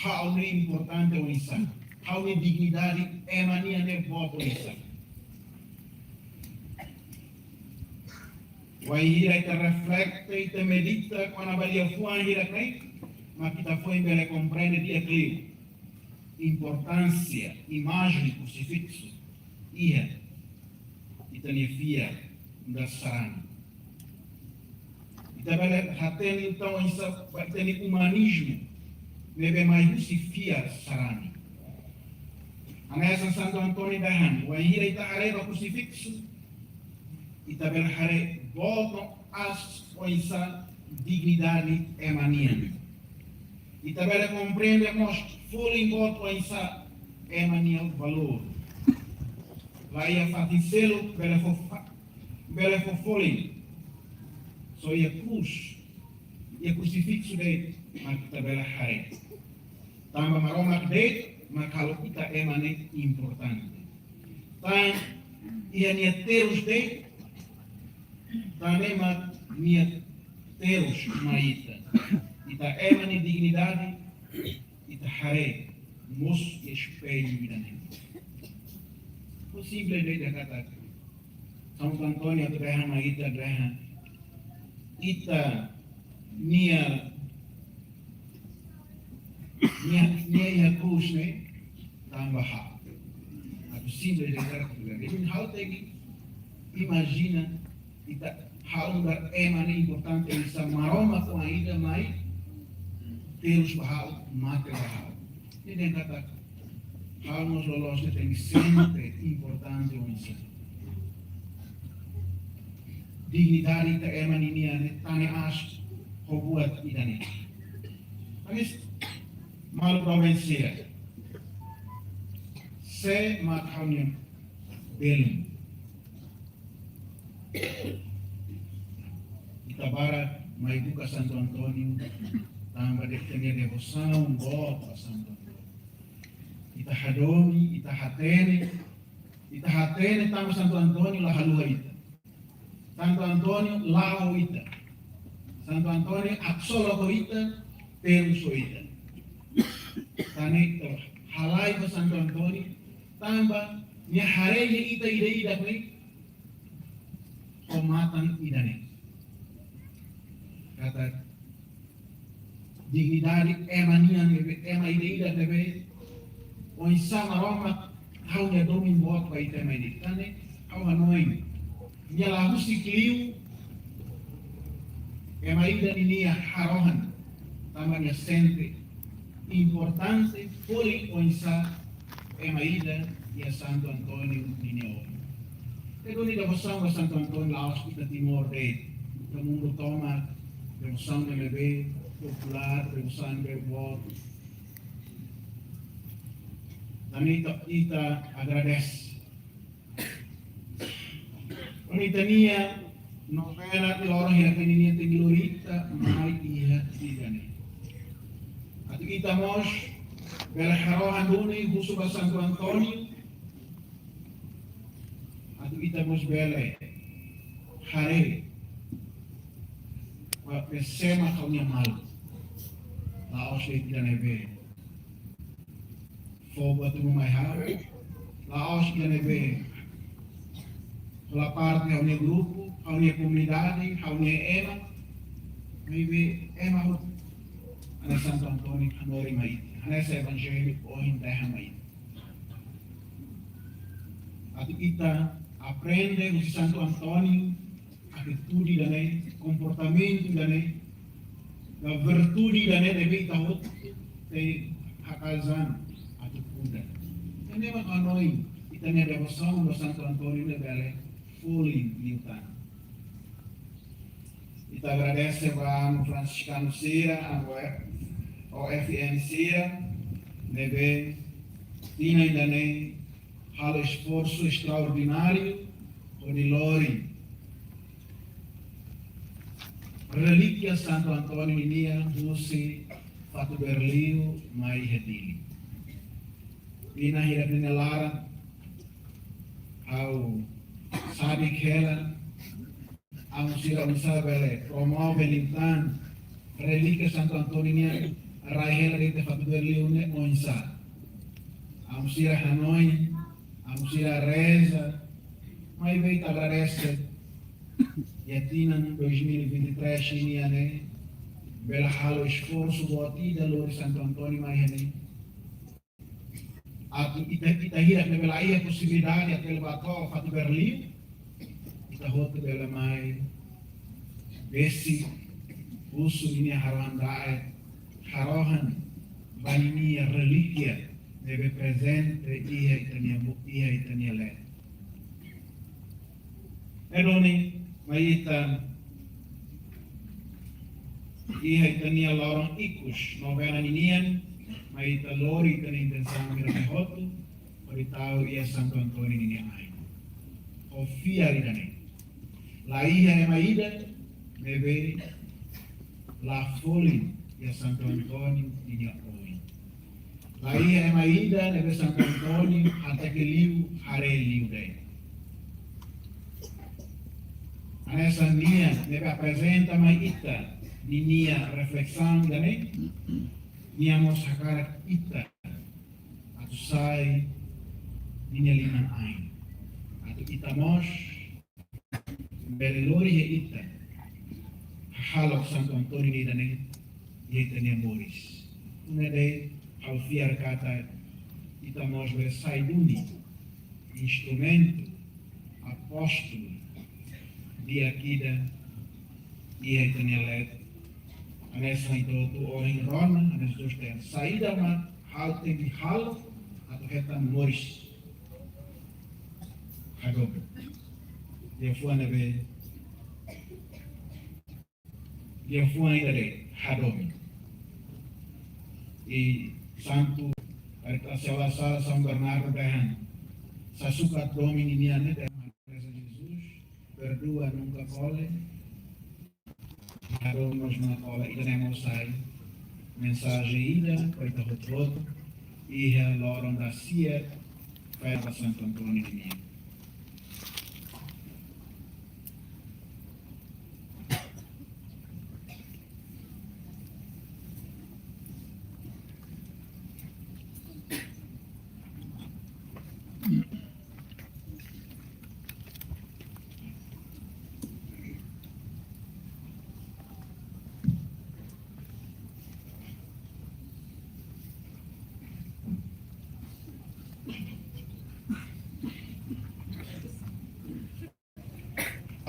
Ha'u ne'e importante oinsá, ha'u-nia dignidade ema nian ne'e boot oinsá. Wainhira ita reflete, ita medita kona-ba liafuan hirak-ne'e, mak ita foin bele komprende di'ak liu importánsia imajen krusifixu iha ita-nia fiar nu'udar sarani. Ita bele hatene entaun oinsá ba ita-nia umanizmu ne'ebé mai husi fiar sarani. Hanesan Santo António dehan, wainhira ita haree ba krusifixu, ita bele haree boot no aas oinsá dignidade ema nian. Ita bele komprende mós folin boot oinsá ema nia valór. La iha fatin seluk bele fó fa-, bele fó folin. Só iha krús, iha krusifiksu de'it mak ita bele haree. Tanba Maromak de'it mak halo ita ema ne'e importante. Tan iha nia terus de'it, tan ne'e mak nia terus mai ita. Ita ema nia dignidade, ita haree mós iha espellu ida-ne'e. Ho simples de'it katak Santo António atu dehan mai ita dehan ita nia, nia, nia iha krús ne'e tanba ha'u. Atu simples de'it katak, jadi ha'u tenke imajina ita halo nu'udar ema ne'e importante oinsá Maromak mak ida mai terus ba ha'u, mate ba ha'u. Ida-ne'e katak ha'u mós loloos ne'e tenke sente importante oinsá. Dignidade ita ema ninian ne'e tane aas ho buat ida-ne'e. Tanba ne'e, maluk doben sira, sé mak ha'u-nia belun? Ita barak mai buka Santo António tanba de'it ita-nia devosaun boot ba Santo António. Ita hadomi, ita hatene, ita hatene tanba Santo António la haluha ita. Santo António la'o ho ita. Santo António haksolok ho ita, terus ho ita. Tan ne'e ita halai ba Santo António tanba nia haree ita ida-idak ne'e ho matan ida-ne'e. Katak dignidade ema nian ne'ebé, ema ida-idak ne'ebé oinsá Maromak halo nia domin boot ba ita ema ida-idak. Tan ne'e ha'u hanoin, nia la husik liu ema ida ninia harohan, tanba nia sente importante folin oinsá ema ida iha Santo António ninia oin. Entaun, ita-nia devosaun ba Santo António la'ós ita Timor de'it, ita mundu tomak, devosaun ne'ebé populár, devosaun ne'ebé boot. Tan ne'e ita, ita agradese. Tan ne'e ita-nia novena de loron hirak ne'e nia tenke lori ita mai iha ida-ne'e. Atu ita mós bele harohan duni husu ba Santo António. Atu ita mós bele haree ba sé mak ha'u-nia maluk. La'ós de'it ida ne'ebé fó buat ruma mai ha'u, la'ós ida ne'ebé hola parte ha'u-nia grupu, ha'u-nia komunidade, ha'u-nia ema, maibé ema hotu. Hanesan Santo António hanorin mai ita, hanesan Evanjellu ohin dehan mai ita. Atu ita aprende husi Santo António, atitude ida-ne'e, komportamentu ida-ne'e, no virtude ida-ne'e ne'ebé ita hotu tenke haka'as an atu kuda. Ida-ne'e mak hanoin ita-nia devosaun ba Santo António ne'e bele folin liután. Ita agradese ba anu Fransiskanu sira, anu O F M sira, ne'ebé tinan ida-ne'e halo esforsu estraordináriu hodi lori relíkia Santo António nian husi Fatuberliu mai iha Dili. Tinan hirak nia laran, ha'u sadik hela, amu sira oinsá bele promove liután relíkia Santo António nian rai hela de'it iha Fatuberliu ne'e oinsá. Amu sira hanoin, amu sira reza, maibé ita agradese iha tinan dois mil e vinte e três nian ne'e bele halo esforsu boot ida lori Santo António mai iha ne'e. Atu ita, ita hirak ne'ebé la iha posibilidade atu bele ba to'o Fatuberliu, ita hotu bele mai besik husu ninia harohan-da'et, harohan ba ninia relíkia ne'ebé prezente iha ita-nia mu-, iha ita-nia leet. Entaun, mai ita iha ita-nia loron ikus novena ninian, mai ita lori ita-nia intensaun sira hotu, hodi tau iha Santo António ninia ain. Ho fiar ida-ne'e. La iha ema ida ne'ebé la folin iha Santo António ninia oin. La iha ema ida ne'ebé Santo António hateke liu, haree liu de'it. Hanesan nia ne'ebé aprezenta mai ita ninia reflesaun ida-ne'e, nia mós hakarak ita atu sai ninia liman ain. Atu ita mós bele lori iha ita hahalok Santo António ida-ne'e iha ita-nia moris. Nune'e ha'u fiar katak ita mós bele sai duni instrumentu apóstolu di'ak ida iha ita-nia leet. Hanesan ita hotu ohin rona, hanesan Jesus dehan, saida mak ha'u tenke halo atu hetan moris hadomi. Liafuan ne'ebé, liafuan ida-ne'e, hadomi. I Santu, ari ta sela sala São Bernardo dehan, sasukat domin nian ne'e dehan, Jesus, perdua nunca kole, hadomi mós nunca kole. Ida-ne'e mós sai mensajen ida ba ita hotu-hotu iha loron dasia festa Santo António nian.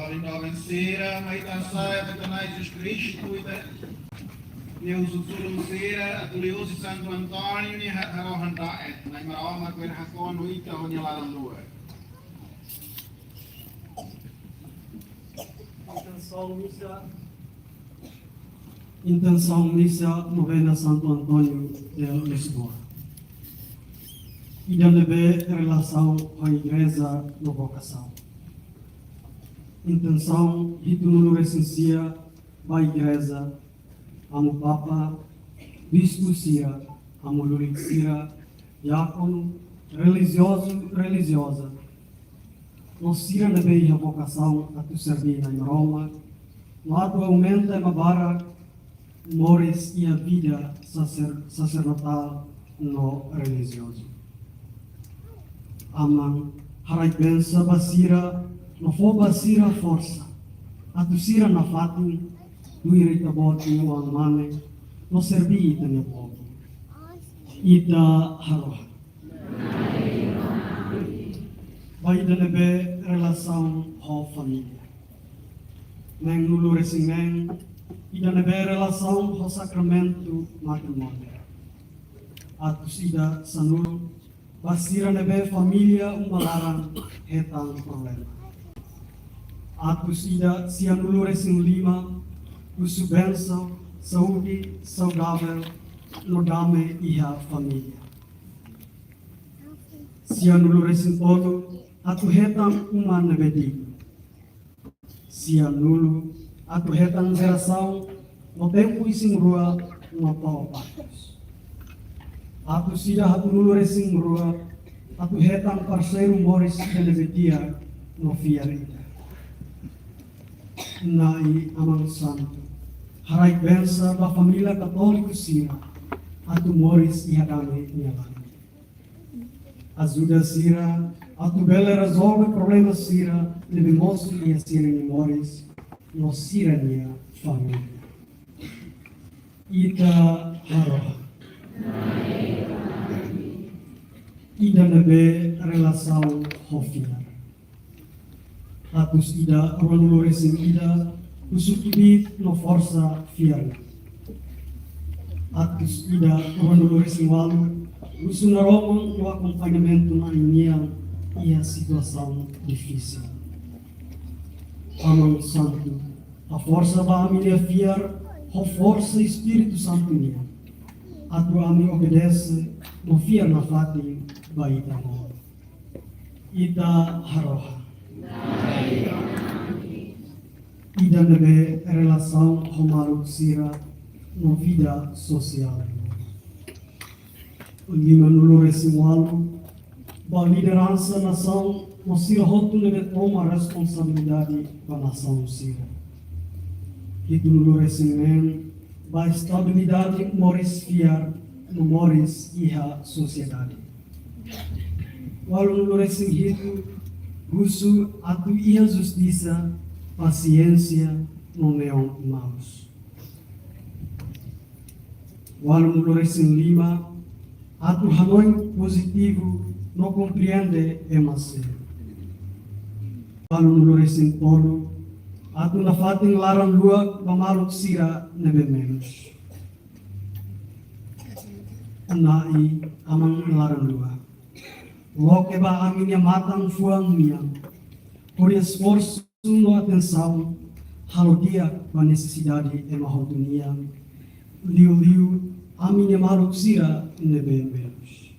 Ari doben sira, mai ita hasa'e ba ita-nia Jesus Kristu, ita-nia husu tulun sira, atu liuhusi Santo António nia ha-, harohan da'et, Na'i Maromak bele hakonu ita ho nia laran-luak. Intensaun misa, intensaun misa novena Santo António de Lisboa. Ida ne'ebé relasaun ho igreja no vokasaun. Intensaun hitunulu-resin-sia ba igreja, amu papa, bispu sira, amu lulik sira, diákonu, relijiozu, relijioza, no sira ne'ebé iha vokasaun atu serví Na'i Maromak, no atu aumenta ema barak moris iha vida saser-, saserdotál no relijiozu. Aman, haraik bensa ba sira, no fó ba sira forsa, atu sira nafatin tuir Ita-Boot nia Oan-Mane, no serví Ita-nia povu. Ita harohan. Ba ida ne'ebé relasaun ho família. Neenulu-resin-neen, ida ne'ebé relasaun ho sakramentu matrimóniu. Atus ida sanulu, ba sira ne'ebé família uma laran hetan problema. Atus ida sianulu-resin-lima, husu bensaun, saúde saudavel, no dame iha família. Sianulu-resin-tolu, atu hetan uma ne'ebé dignu. Sianulu, atu hetan jerasaun no tempu isin-rua no to'o partus. Atus ida haatnulu-resin-rua, atu hetan parseiru moris ida ne'ebé di'ak no fiar ida. Na'i Aman Santu, haraik bensa ba família katóliku sira, atu moris iha dame nia laran. Ajuda sira atu bele rezolve problema sira ne'ebé mosu iha sira-nia moris no sira-nia família. Ita harohan. Ida ne'ebé relasaun ho fiar. Atus ida ruanulu-resin-ida, husu kbiit no forsa fiar. Atus ida ruanulu-resin-ualu, husu naroman no akompañamentu Na'i nian iha situasaun difisil. Aman Santu, haforsa ba ami-nia fiar, ho forsa Espíritu Santu nian, atu ami obedese no fiar nafatin ba Ita-Boot. Ita harohan. Ida ne'ebé relasaun ho maluk sira no vida sosiál. Limanulu-resin-ualu, ba lideransa nasaun no sira hotu ne'ebé toma responsabilidade ba nasaun sira. Hitunulu-resin-neen, ba estabilidade moris fiar no moris iha sosiedade. Ualunulu-resin-hitu, husu atu iha justisa, pasiénsia no neon maus. Ualunulu-resin-lima, atu hanoin pozitivu no komprende ema seluk. Ualunulu-resin-tolu, atu nafatin laran-luak ba maluk sira ne'ebé menus. Na'i, Aman laran-luak, loke ba ami-nia matan-fuan nian hodi esforsu no atensaun halo di'ak ba nesesidade ema hotu nian, liuliu ami-nia maluk sira ne'ebé menus.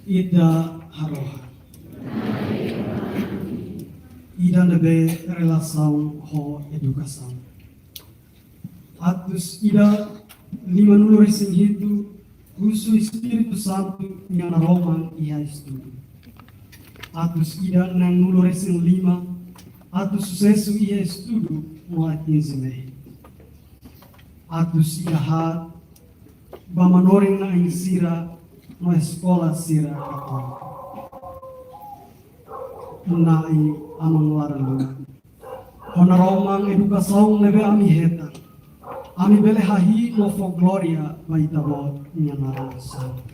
Ita harohan. Ida ne'ebé relasaun ho edukasaun. Atus ida limanulu-resin-hitu, husu Espíritu Santu nia naroman iha estudu. Atus ida neenulu-resin-lima, atu susesu iha estudu no atinji mehi. Atus ida haat, ba manorin-na'in sira no eskola sira katólika. Na'i, Aman laran-luak, ho naroman edukasaun ne'ebé ami hetan, ami bele hahi'i no fó glória ba Ita-Boot nia naran santu.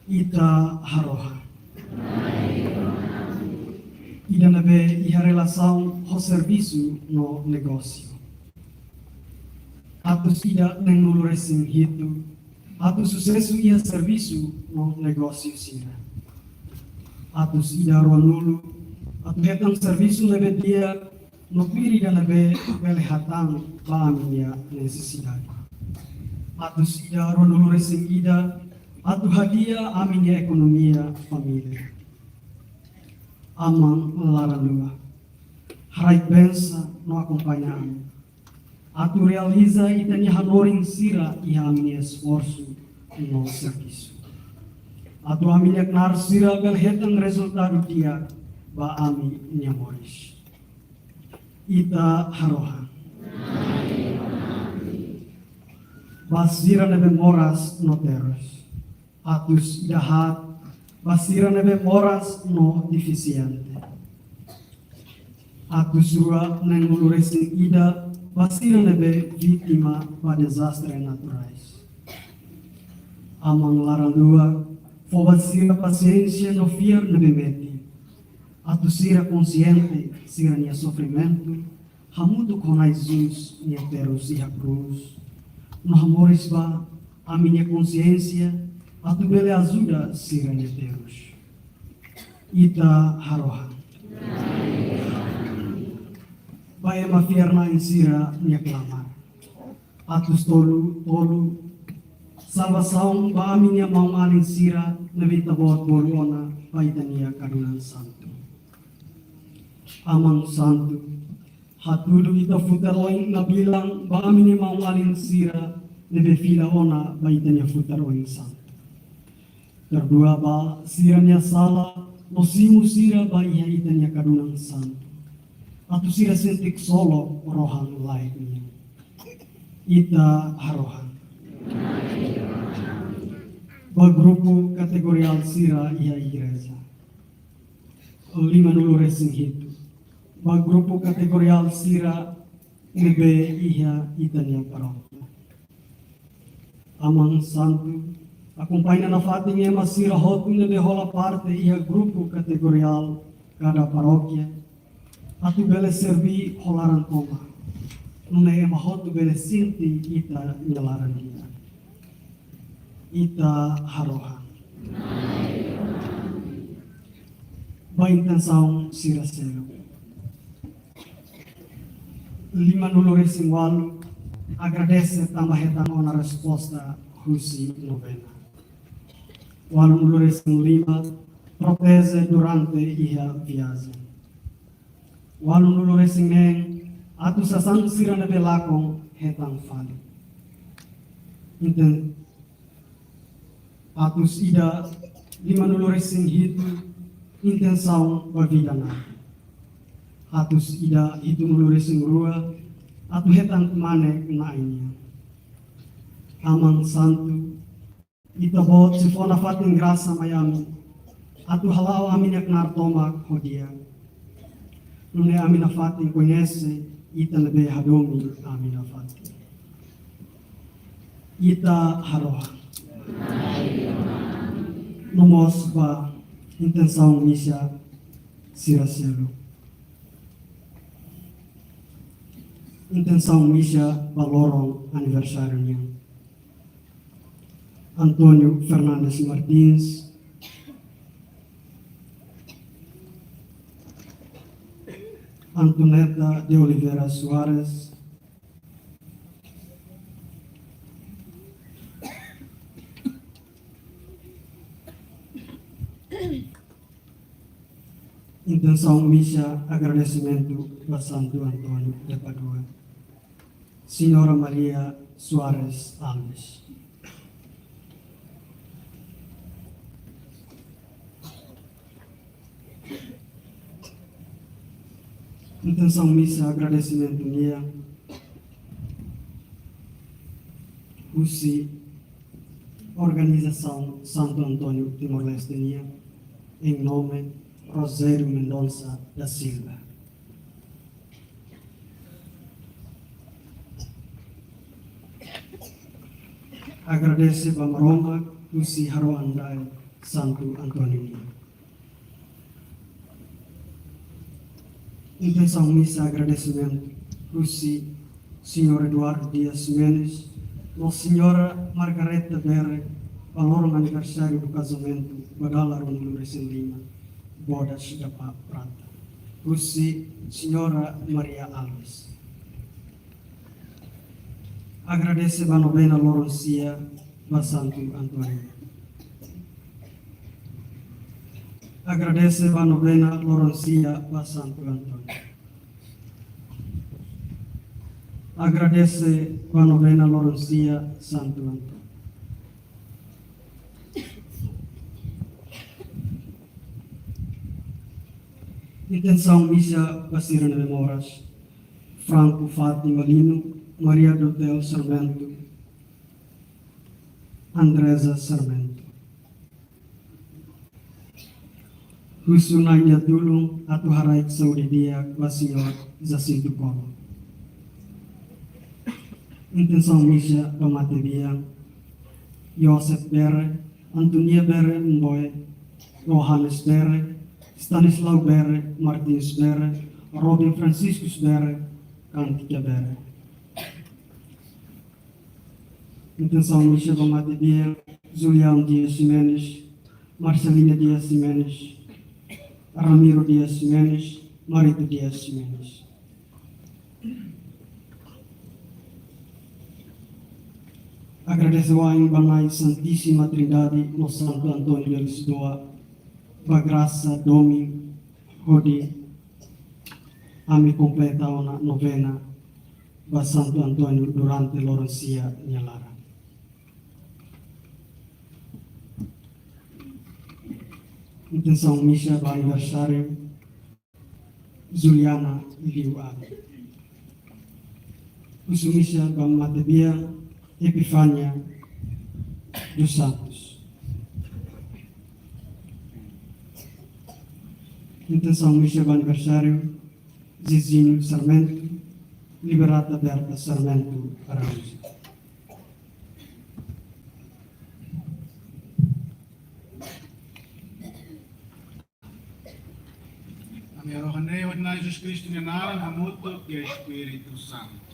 Ita harohan. Ida ne'ebé iha relasaun ho servisu no negósiu. Atus ida neenulu-resin-hitu, atu susesu iha servisu no negósiu sira. Atus ida ruanulu, atu hetan servisu ne'ebé di'ak no tuir ida ne'ebé bele hatán ba ami-nia nesesidade. Atus ida ruanulu-resin-ida, atu hadi'a ami-nia ekonomia família. Aman laran-luak, haraik bensa no akompaña ami atu realiza ita-nia hanorin sira iha ami-nia esforsu no servisu, atu ami-nia knaar sira bele hetan rezultadu di'ak ba ami-nia moris. Ita harohan. Ba sira ne'ebé moras no terus. Atus ida haat, ba sira ne'ebé moras no defisiente. Atus rua neenulu-resin-ida, ba sira ne'ebé vítima ba dezastre naturais. Aman laran-luak, fó ba sira pasiénsia no fiar ne'ebé metin, atu sira konsiente sira-nia sofrimentu, hamutuk ho Na'i Jesus nia terus iha krús, no hamoris ba ami-nia konsiénsia atu bele ajuda sira-nia terus. Ita harohan. Ba ema fiar-na'in sira-nia klamar. Atus tolu, tolu, salvasaun ba ami-nia maun-alin sira ne'ebé Ita-Boot bolu ona ba ita-nia kadunan santu. Aman santu, hatudu ita futar oin nabilan ba ami-nia maun-alin sira ne'ebé fila ona ba ita-nia futar oin santu. Perdua ba sira-nia sala no simu sira ba iha ita-nia kadunan santu, atu sira sente ksolok rohan-laek nian. Ita harohan. Ba grupu kategoriál sira iha igreja. Limanulu-resin-hitu, ba grupu kategoriál sira ne'ebé iha ita-nia parókia. Aman santu, akompaña nafatin ema sira hotu ne'ebé hola parte iha grupu kategoriál kada parókia, atu bele serví ho laran tomak, nune'e ema hotu bele sente ita-nia laran nian. Ita harohan. Ba intensaun sira seluk. Limanulu-resin-ualu, Agradese tanba hetan ona resposta husi novena. Ualunulu-resin-lima, proteje durante iha viajen. Ualunulu-resin-neen, atu sasán sira ne'ebé lakon hetan fali. Inten-, atus ida limanulu-resin-hitu, intensaun ba vida naran. Atus ida hitunulu-resin-rua, atu hetan mane Na'i nian. Aman Santu, Ita-Boot sei fó nafatin grasa mai ami, atu hala'o ami-nia knaar tomak ho di'ak. Nune'e ami nafatin koñese Ita ne'ebé hadomi ami nafatin. Ita harohan. No mós ba intensaun misa sira seluk. Intensaun misa ba loron aniversáriu nian. António Fernandes Martins, Antoneta de Oliveira Soares, intensaun misa agradesimentu ba Santu António de Padua. Señora Maria Soares Alves. Intensaun misa agradesimentu nian husi organizasaun Santo António Timor-Leste nian, em nome Rogério Mendonça da Silva. Agradese ba Maromak husi harohan rai Santu António nian. Intensaun misa agradesimentu husi Señór Eduardo Dias Ximenes no Señora Margareta Bere ba loron aniversáriu do casamento ba dala ruanulu-resin-lima, bodas da pa-, prata, husi Señora Maria Alves. Agradese ba novena loron sia ba Santu António. Agradese ba novena loron sia ba Santu António. Agradese ba novena loron sia Santu António. Intensaun misa ba sira ne'ebé moras: Franco Fátima Lino, Maria Dotel Sarmento, Andresa Sarmento. Husu Na'i nia tulun atu haraik saúde di'ak ba Señór Jacinto Colo. Intensaun misa ba matebian: Joseph Bere, Antonia Bere Mboe, Johannes Bere, Stanislao Bere, Martins Bere, Robin Franciscus Bere, Cântica Bere. Intensaun misa ba matebian: Julião Dias Ximenes, Marcelina Dias Ximenes, Ramiro Dias Ximenes, Marito Dias Ximenes. Agradese wa'in ba Na'i Santíssima Trindade no Santo António de Lisboa ba grasa domin hodi ami kompleta ona novena ba Santo António durante loron sia nia laran. Intensaun misa ba aniversáriu: Juliana Liu Abi. Husu misa ba matebian: Epifania dos Santos. Intensaun misa ba aniversáriu: Zizinho Sarmento, Liberata Berta Sarmento Araújo. Ami harohan ne'e iha Na'i Jesus Kristu nia naran, hamutuk ho Espíritu Santu.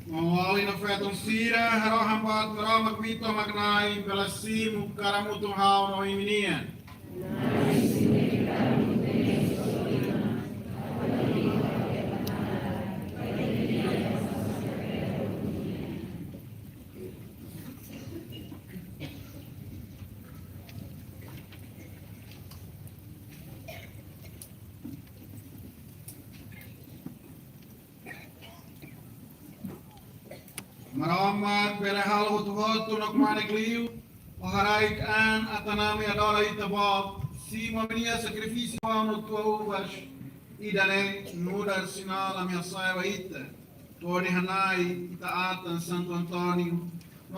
Maun-alin no feton sira, ha'u harohan ba Maromak, Kbiit-To'o mak Na'i, hela simu karamutun ha'u no imi-nian. Maromak bele halo hotu-hotu no kmanek liu, ó haraik an atan ami adola Ita-Boot, simu ami-nia sakrifísiu foun no tua uvas ida-ne'e nu'udar sinál ami hasa'e ba Ita. To'o nia hanai Ita-Atan Santu António,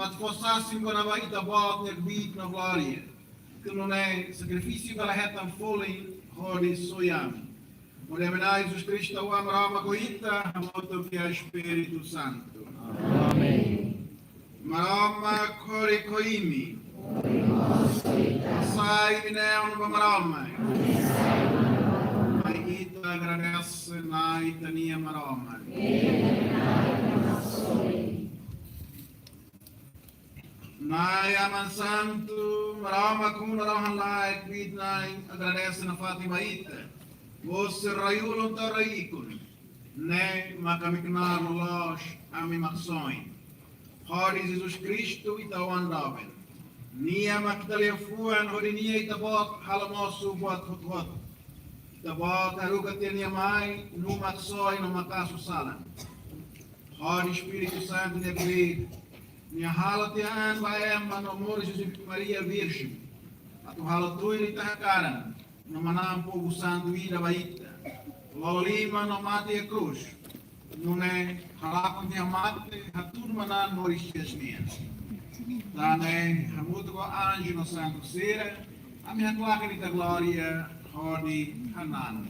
atu fó sasin kona-ba Ita-Boot nia kbiit no glória, ke nune'e sakrifísiu bele hetan folin hodi soi ami. Hodi ami-nia Na'i Jesus Kristu, Oan Maromak, ho Ita, hamutuk ho Espíritu Santu. Amen. Maromak horiseik ho imi. Hasai imi-nia neon ba Maromak. Mai ita agradese Na'i ita-nia Maromak. Na'i Aman Santu, Maromak Kmanek Rohan-Laek, kbiit-na'in agradese nafatin ba Ita. Hosi rai-ulun to'o rai-ikun, ne'e mak ami knaar loloos ami Maksoin. Hodi Jesus Kristu, Ita-Oan doben. Nia mak Ita liafuan, hodi Nia Ita-Boot halo mosu buat hotu-hotu. Ita-Boot haruka tiha Nia mai, nu'u Maksoin no makasu salan. Hodi Espíritu Santu nia kbiit, Nia halo tiha an ba ema no moris husi Maria Virjen, atu halo tuir Ita hakaran, no manán povu santu ida ba Ita, lolo liman no mate iha krús, nune'e halakon tiha mate, hatudu manán moris hi'as nian. Tan ne'e, hamutuk ho anju no santu sira, ami haklaken Ita glória hodi hananu.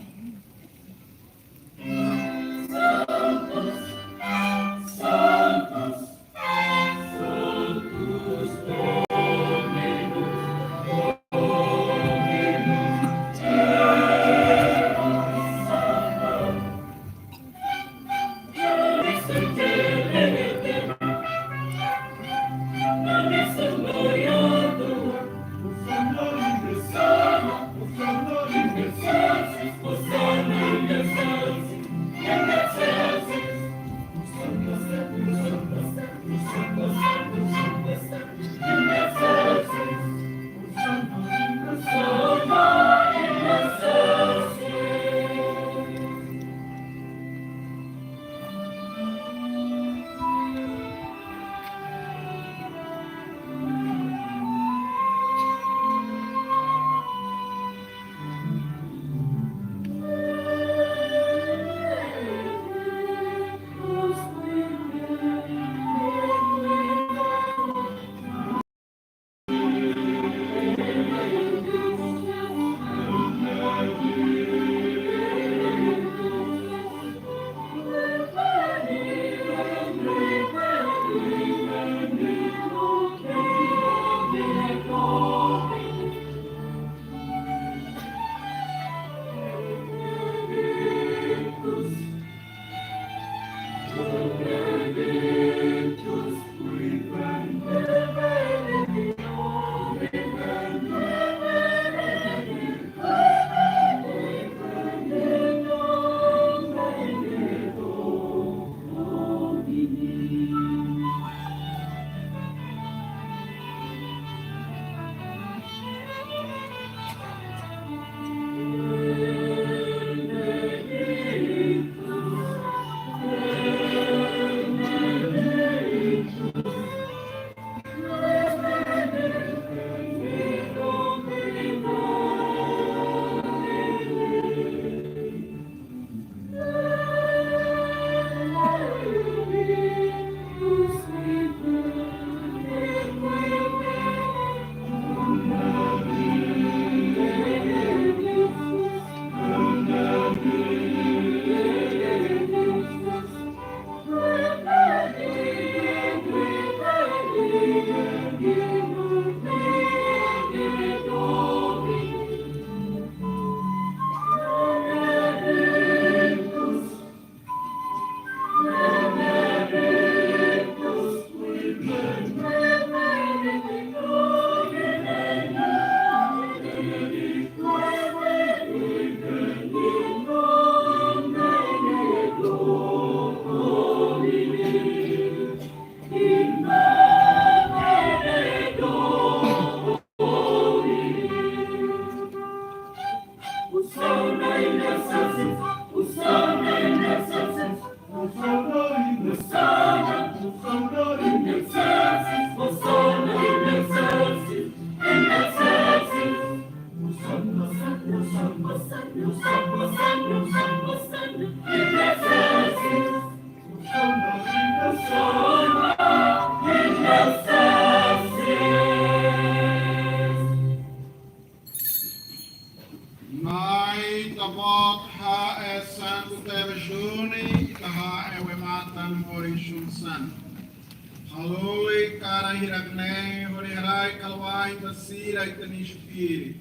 Ira-ne'e hodi haraik halo ba ita sira ita-nia espíritu,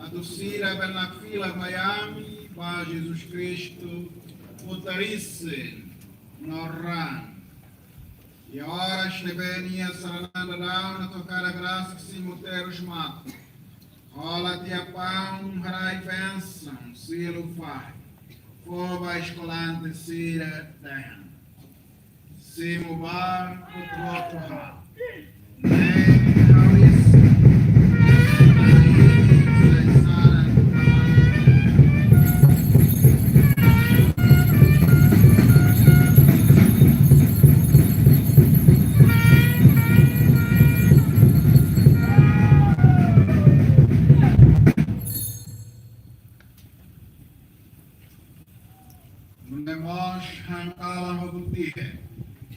atu sira bele nakfila mai ami ba Jesus Kristu, futar isin no raan. Iha oras ne'ebé nia sarani daudaun atu hakarak grasa simu terus mate, hola tiha paun, haraik bensaun, selu fahe, fó ba eskolante sira, dehan: Simu ba, hotu-hotu han. Ne'e ha'u-nia isin. Nune'e mós han kalan ho butihe,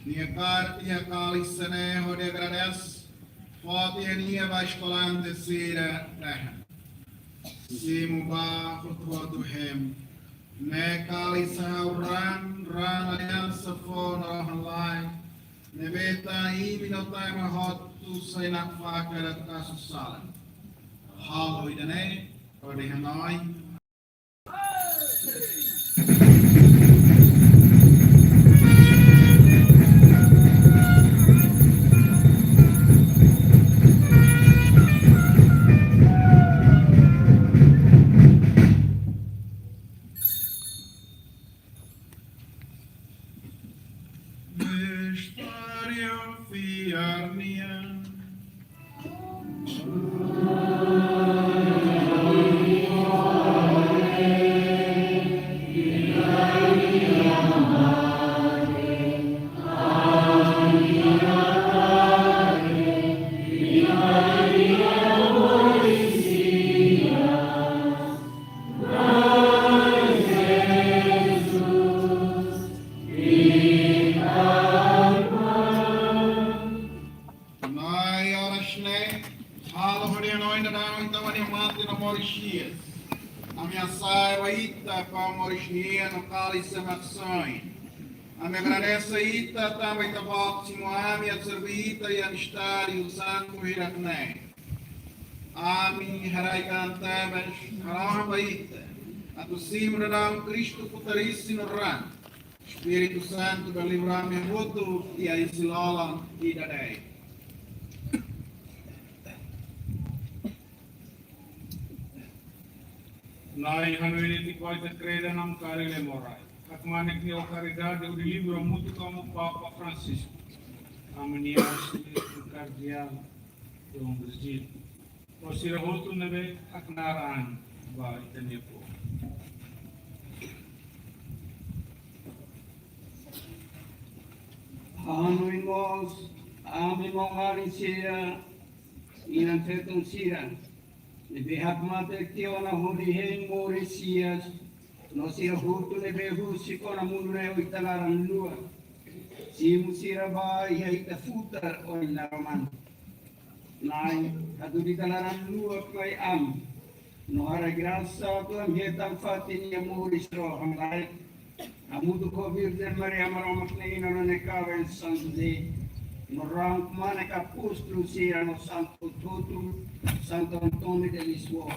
nia kaer tiha kálixe ne'e hodi agradese, fó tiha nia ba eskolante sira, dehan: Simu ba, hotu-hotu hemu. Ne'e kálixe ha'u-nia raan, raan aliansa foun no rohan-laek, ne'ebé ita imi no ita ema hotu sei nakfakar atu kasu sala. Halo ida-ne'e hodi hanoin. Misteriu fiar nian. Na'i, oras ne'e halo hodi hanoin daudaun Ita-Nia mate no moris hi'as. Ami hasa'e ba Ita paun moris nian no kálixe maksoin. Ami agradese Ita tanba Ita-Boot simu ami atu serbí Ita iha mistériu santu hirak-ne'e. Ami haraik an tebes, harohan ba Ita atu simu daudaun Kristu futar isin no raan. Espíritu Santu bele livra ami hotu iha isin-lolon ida-ne'e. Na'i, hanoin netik ba Ita-nia kreda no ami kaer lee morai. Hakmatek Nia ho karidade hodi livra hamutuk ho Papa Francisco, ami-nia Arsebispus Kardeál Dom Virgílio, no sira hotu ne'ebé haknaar an ba Ita-nia povu. Hanoin mós ami-nia maun-alin sira, inan-feton sira ne'ebé hakmatek tiha ona hodi hein moris hi'as, no sira hotu ne'ebé husik ona mundu ne'e ho Ita laran-luak. Simu sira ba iha Ita futar oin laran-mane. Na'i, hatudu Ita laran-luak mai ami, no haraik grasa atu ami hetan fatin iha moris rohan-laek, hamutuk ho Virjen Maria Maromak nia inan no nia kaben São José, no raan-mane apóstolu sira no santu hotu-hotu, Santo António de Lisboa.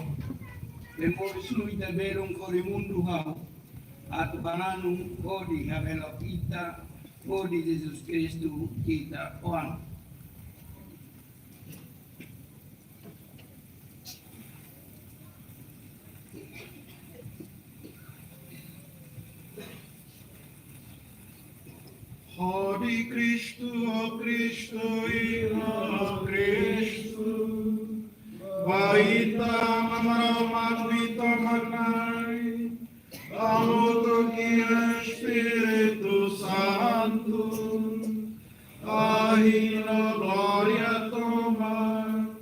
Bele moris no Ita belun hodi mundu hahú, atu bananu hodi habelar Ita, hodi Jesus Kristu Ita-nia Oan. Hodi Kristu, ho Kristu i ho Kristu, ba Ita Aman Maromak, Ita Maromak, hamutuk ho Espíritu Santu, ahi no glória tomak,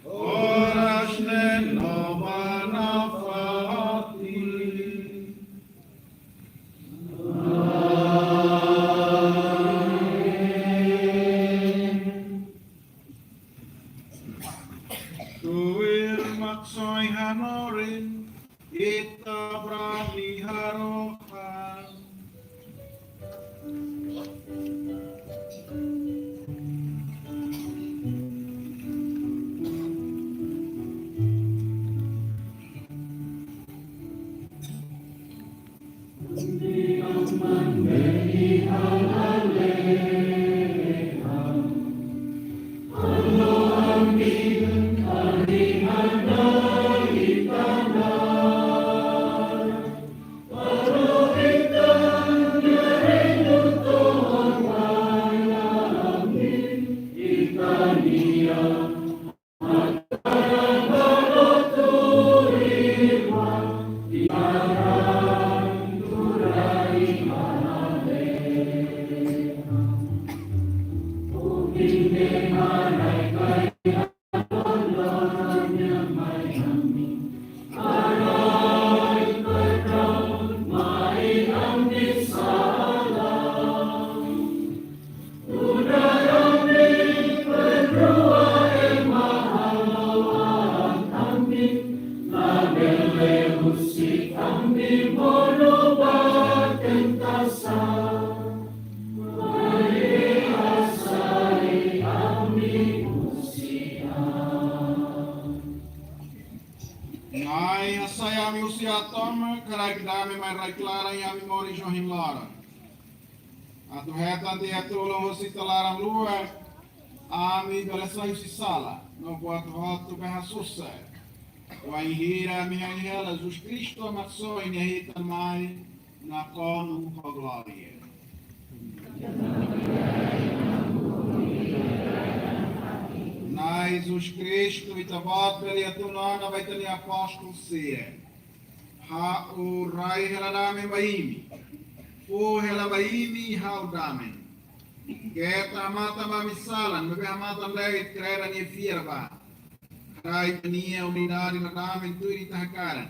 oras ne'e no ba nafatin. Amen. Tuir maksoin hanorin, ita brani harohan. Na'i, hasai ami husi aat tomak, haraik dame mai rai-klaran iha ami moris ohin loron. Atu hetan Ita-nia tulun husi ita laran-luak, ami bele sai husi sala, no buat hotu bele hasosa. Wainhira ami hein hela Jesus Kristu Aman soin iha ita-nia mai, nakonu ho glória. Na'i Jesus Kristu, Ita-Boot bele atu nona ba Ita-nia apóstolu sira: Ha'u rai hela dame ba imi, fó hela ba imi ha'u damen. Keta hamatan ba ami-nia salan, maibé hamatan de'it kreda nia fiar ba. Haraik Nia unidade no damen tuir Ita hakarak.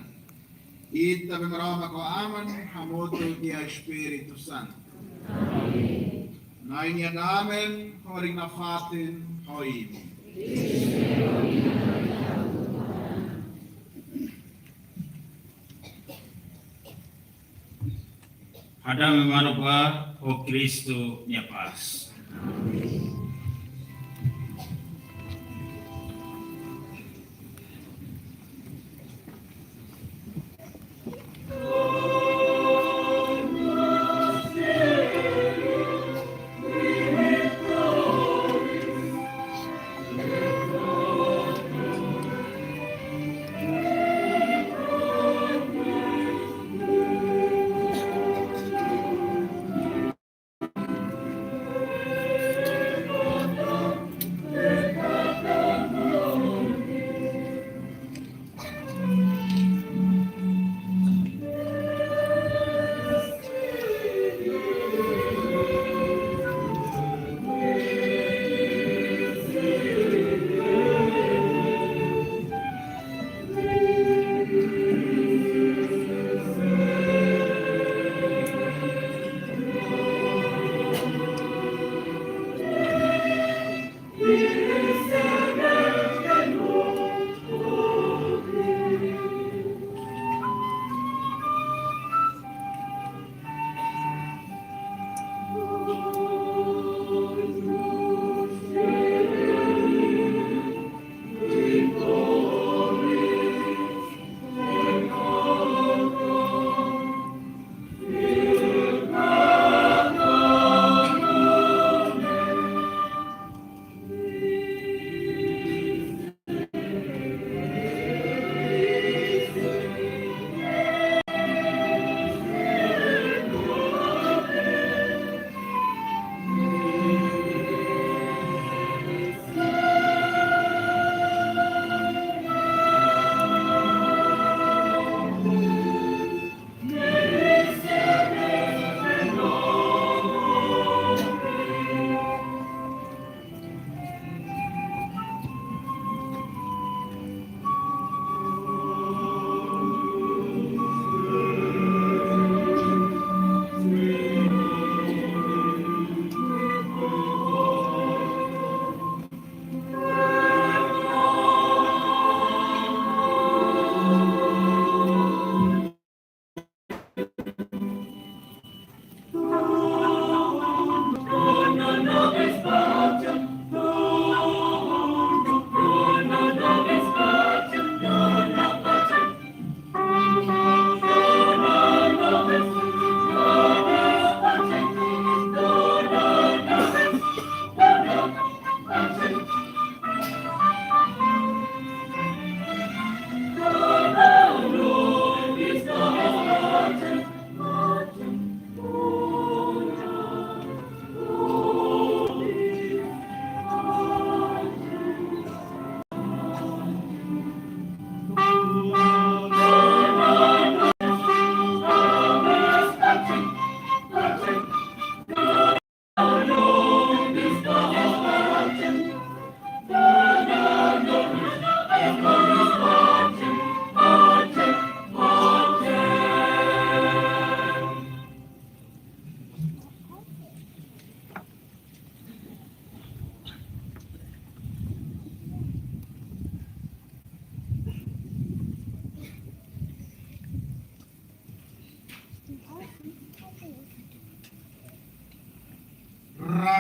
Ita be Maromak ho Aman, hamutuk iha Espíritu Santu. Na'i nia damen, horik nafatin ho imi. Hadame maluk ba ho Kristu nia pás.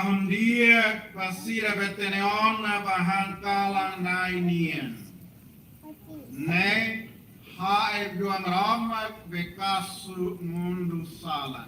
Di'ak ba sira be hatene ona ba han kalan Na'i nian. Ne'e ha'u João Roma be kasu mundu sala.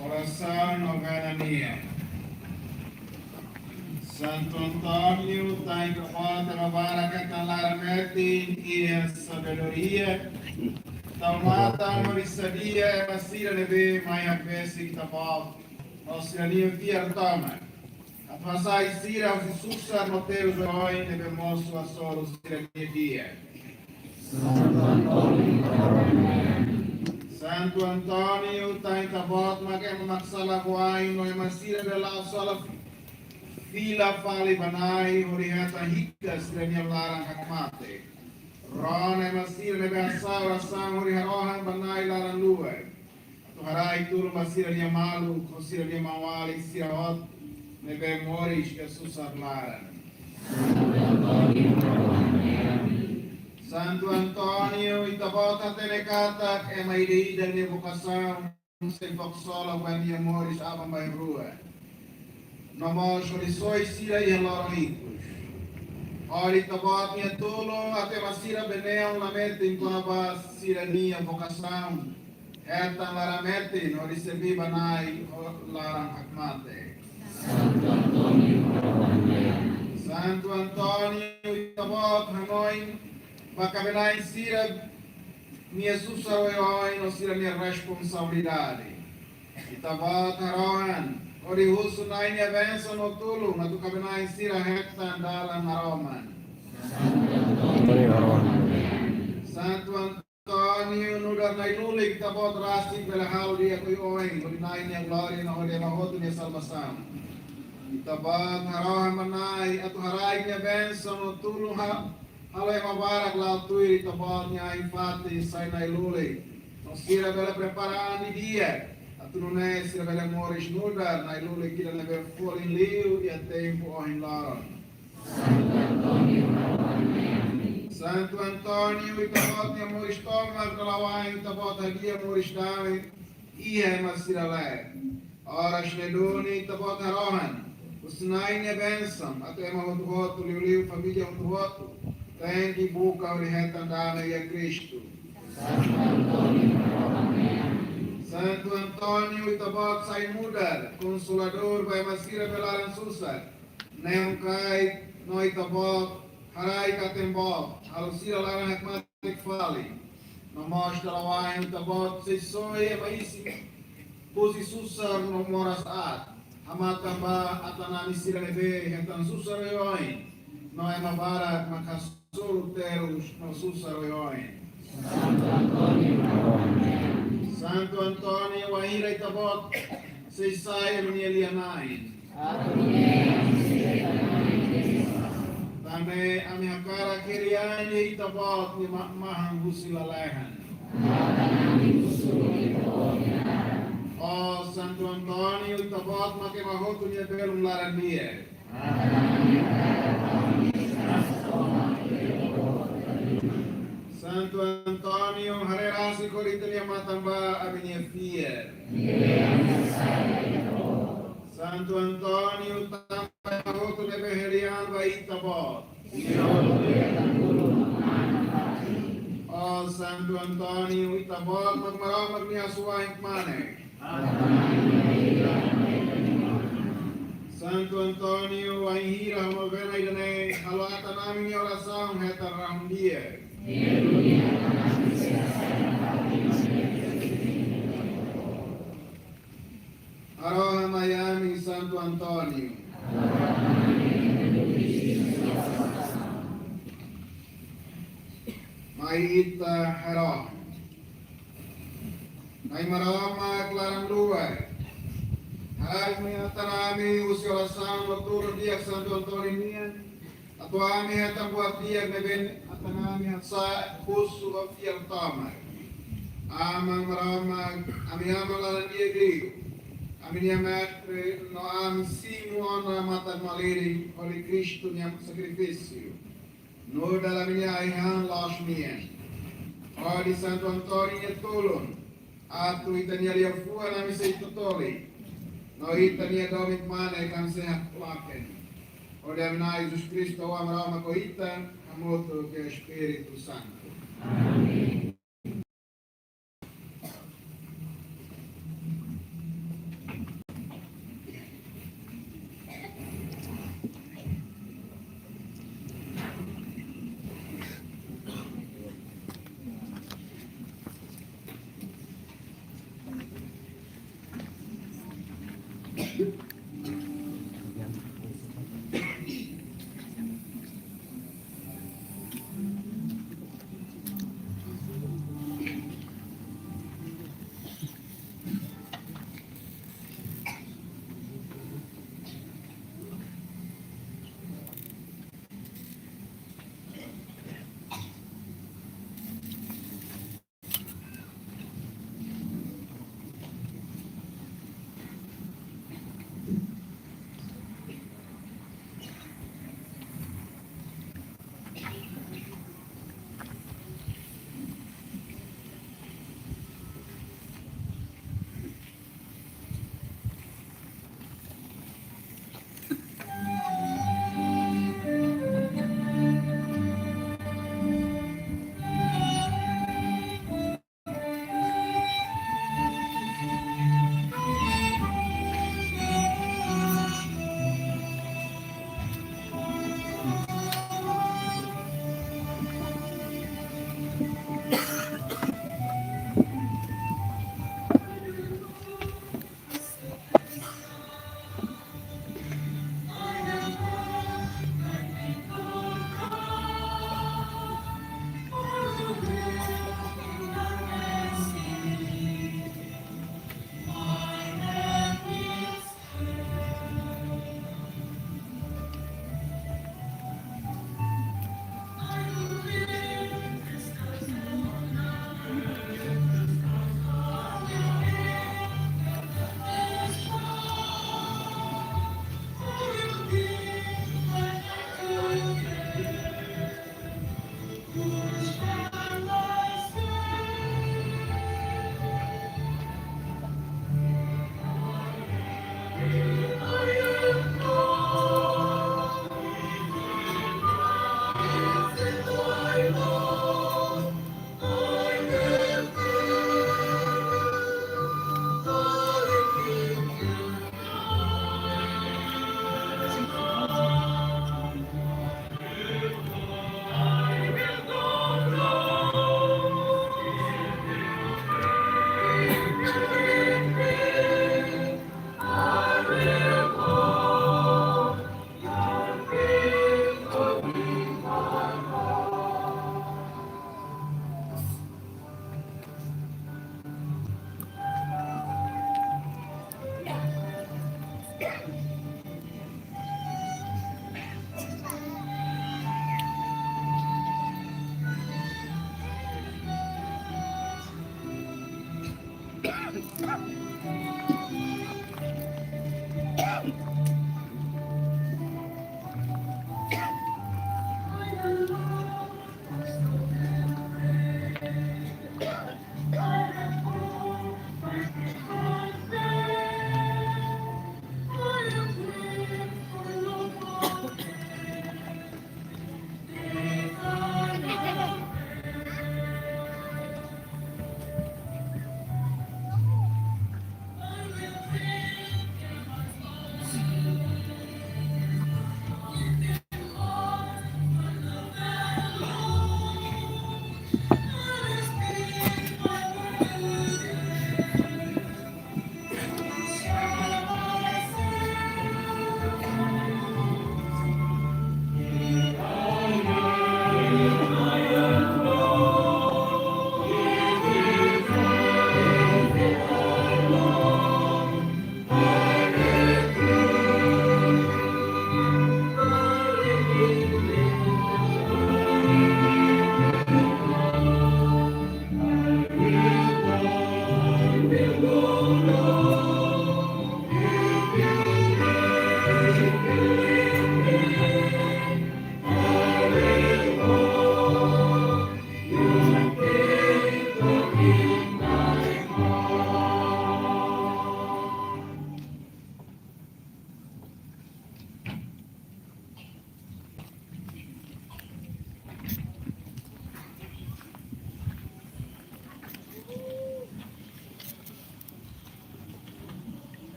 Orasaun novena nian. Santu António, Ita-Boot, Ita-Boot barak hetan laran-metin iha sabedoria. Tau matan hodi sadia ema sira ne'ebé mai hakbesik Ita-Boot, no sira-nia fiar tomak. Atu hasai sira husi susar no terus oioin ne'ebé mosu hasoru sira-nia di'ak. Santu António, Ita-Boot mak ema mak sala ho ain no ema sira ne'ebé la'o sala fila fali ba Na'i hodi hetan hikas sira-nia laran hakmatek. Rona ema sira ne'ebé hasa'e orasaun hodi harohan ba Na'i laran-luak. Atu haraik tulun ba sira-nia maluk, ho sira-nia maun-alin sira hotu ne'ebé moris iha susar laran. Santu António, Ita-Boot hatene katak ema ida-idak nia vokasaun sei fó ksolok ba nia moris aban-bainrua. No mós hodi soi sira iha loron ikus. Hodi Ita-Boot nia tulun atu ema sira bele neon la metin kona-ba sira-nia vokasaun. Hetan laran-metin hodi serbí ba Na'i ho laran hakmatek. Santu António, Ita-Boot hanoin ba kaben-na'in sira-nia susar oioin no sira-nia responsabilidade. Ita-Boot harohan hodi husu Na'i nia bensaun no tulun atu kaben-na'in sira hetan dalan maromak. Santu António, nu'udar Na'i-Lulik, Ita-Boot rasik bele halo di'ak oioin hodi Na'i nia glória no hodi ema hotu nia salvasaun. Ita-Boot harohan ba Na'i atu haraik nia bensaun no tulun ha- halo ema barak la'o tuir Ita-Boot nia ain-fatin sai Na'i-Lulik. No sira bele prepara an didi'ak atu nune'e sira bele moris nu'udar Na'i-Lulik ida ne'ebé folin liu iha tempu ohin loron. Santu António, Ita-Boot nia moris tomak no la'o ain, Ita-Boot hadi'a moris dame iha ema sira leet. Oras ne'e duni Ita-Boot harohan husi Na'i nia bensaun atu ema hotu-hotu, liuliu família hotu-hotu, tenke buka hodi hetan dame iha Kristu. Santu António, Ita-Boot sai nu'udar konsoladór ba ema sira be laran susar. Neon kaik no Ita-Boot haraik aten-boot, halo sira laran hakmatek fali. No mós dala wa'in Ita-Boot sei soi ema isin husi susar no moras aat. Hamatan ba atan ami sira ne'ebé hetan susar oioin. No ema barak mak hasoru terus no susar oioin. Santu António, wainhira Ita-Boot sei sai ema nia lia-na'in. Tanba ne'e ami hakarak kerian Ita-Boot nia ma-, mahon husi lalehan. Ó Santu António, Ita-Boot mak ema hotu nia belun laran-di'ak. Santu António, haree rasik hodi ita-nia matan ba ami-nia fiar. Santu António, tanba ema hotu ne'ebé hela an ba Ita-Boot. Ó Santu António, Ita-Boot mak Maromak nia asuwa'in kmanek. Santu António, wainhira novena ida-ne'e, halo atan ami-nia orasaun hetan rahun-di'ak. Harohan mai ami, Santu António. Mai ita harohan. Na'i Maromak laran-luak, hakat mai atan ami husi orasaun no tulun di'ak Santu António nian, atu ami hetan buat di'ak ne'ebé atan ami hasa'e husu ho fiar tomak. Aman Maromak, ami Aman laran-di'ak liu, ami-nia Mestre no ami simu ona matan-malirin hodi Kristu nia sakrifísiu nu'udar ami-nia ai-han la'ós mean. Hodi Santu António nia tulun, atu ita-nia liafuan ami sei to'o toleran, no ita-nia domin mane ami sei hakloken. Hodi ami Na'i Jesus Kristu, Aman Maromak ho ita, hamutuk ho Espíritu Santu.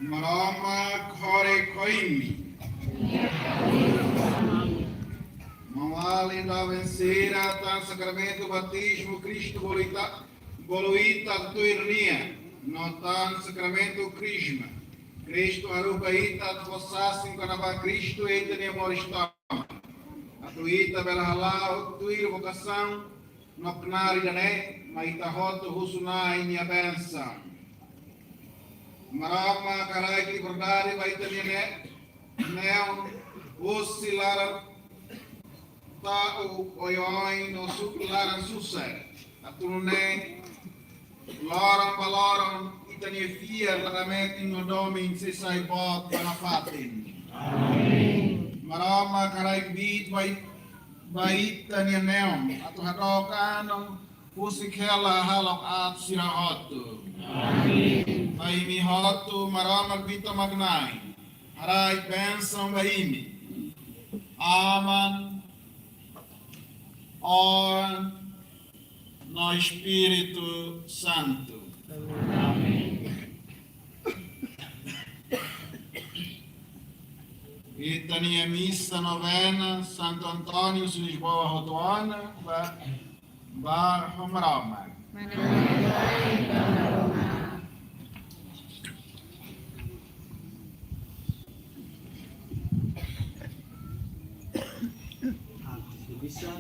Maromak ho imi. Maun-alin doben sira, tan sakramentu batizmu Kristu bolu ita, bolu ita tuir nia, no tan sakramentu Krisma, Kristu haruka ita atu fó sasin kona-ba Kristu, ita-nia moris tomak. Atu ita bele hala'o tuir vokasaun no knaar ida-ne'e, mai ita hotu husu Na'i nia bensaun. Maromak haraik liberdade ba ita-nia ne-, neon, husi laran ta'uk oioin no su-, laran susar. Atu nune'e, loron ba loron, ita-nia fiar la hametin no domin sei sai boot ba nafatin. Amen. Maromak haraik kbiit ba it-, ba ita-nia neon, atu hadook an no husik hela hahalok aat sira hotu. Amen. Ba imi hotu, Maromak Kristu mak Na'i, haraik bensaun ba imi. Aman, Oan, no Espíritu Santu. Amen. Ita-nia misa novena Santo António de Lisboa hotu ona ba, ba Maromak. Antes de misa,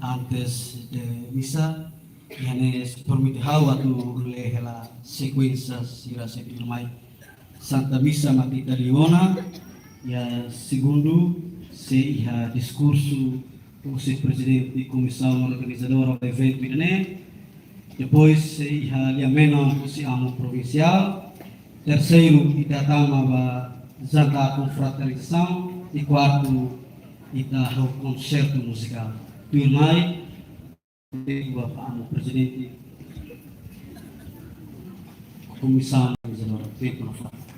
antes de misa, iha ne'e sei permite ha'u atu lee hela sekuénsia sira sei tuirmai. Santa Misa mak ita lee ona, iha segundu sei iha diskursu husi Prezidente Komisaun Organizadora ba eventu ida-ne'e. Depois sei iha lia-menon husi Amu Provinsiál. Terseiru, ita tama ba jantar konfraternizasaun. I kuartu, ita ho konsertu muzikál. Tuirmai, Bapak Amu Prezidente Komisaun Organizadora, tempu na fala.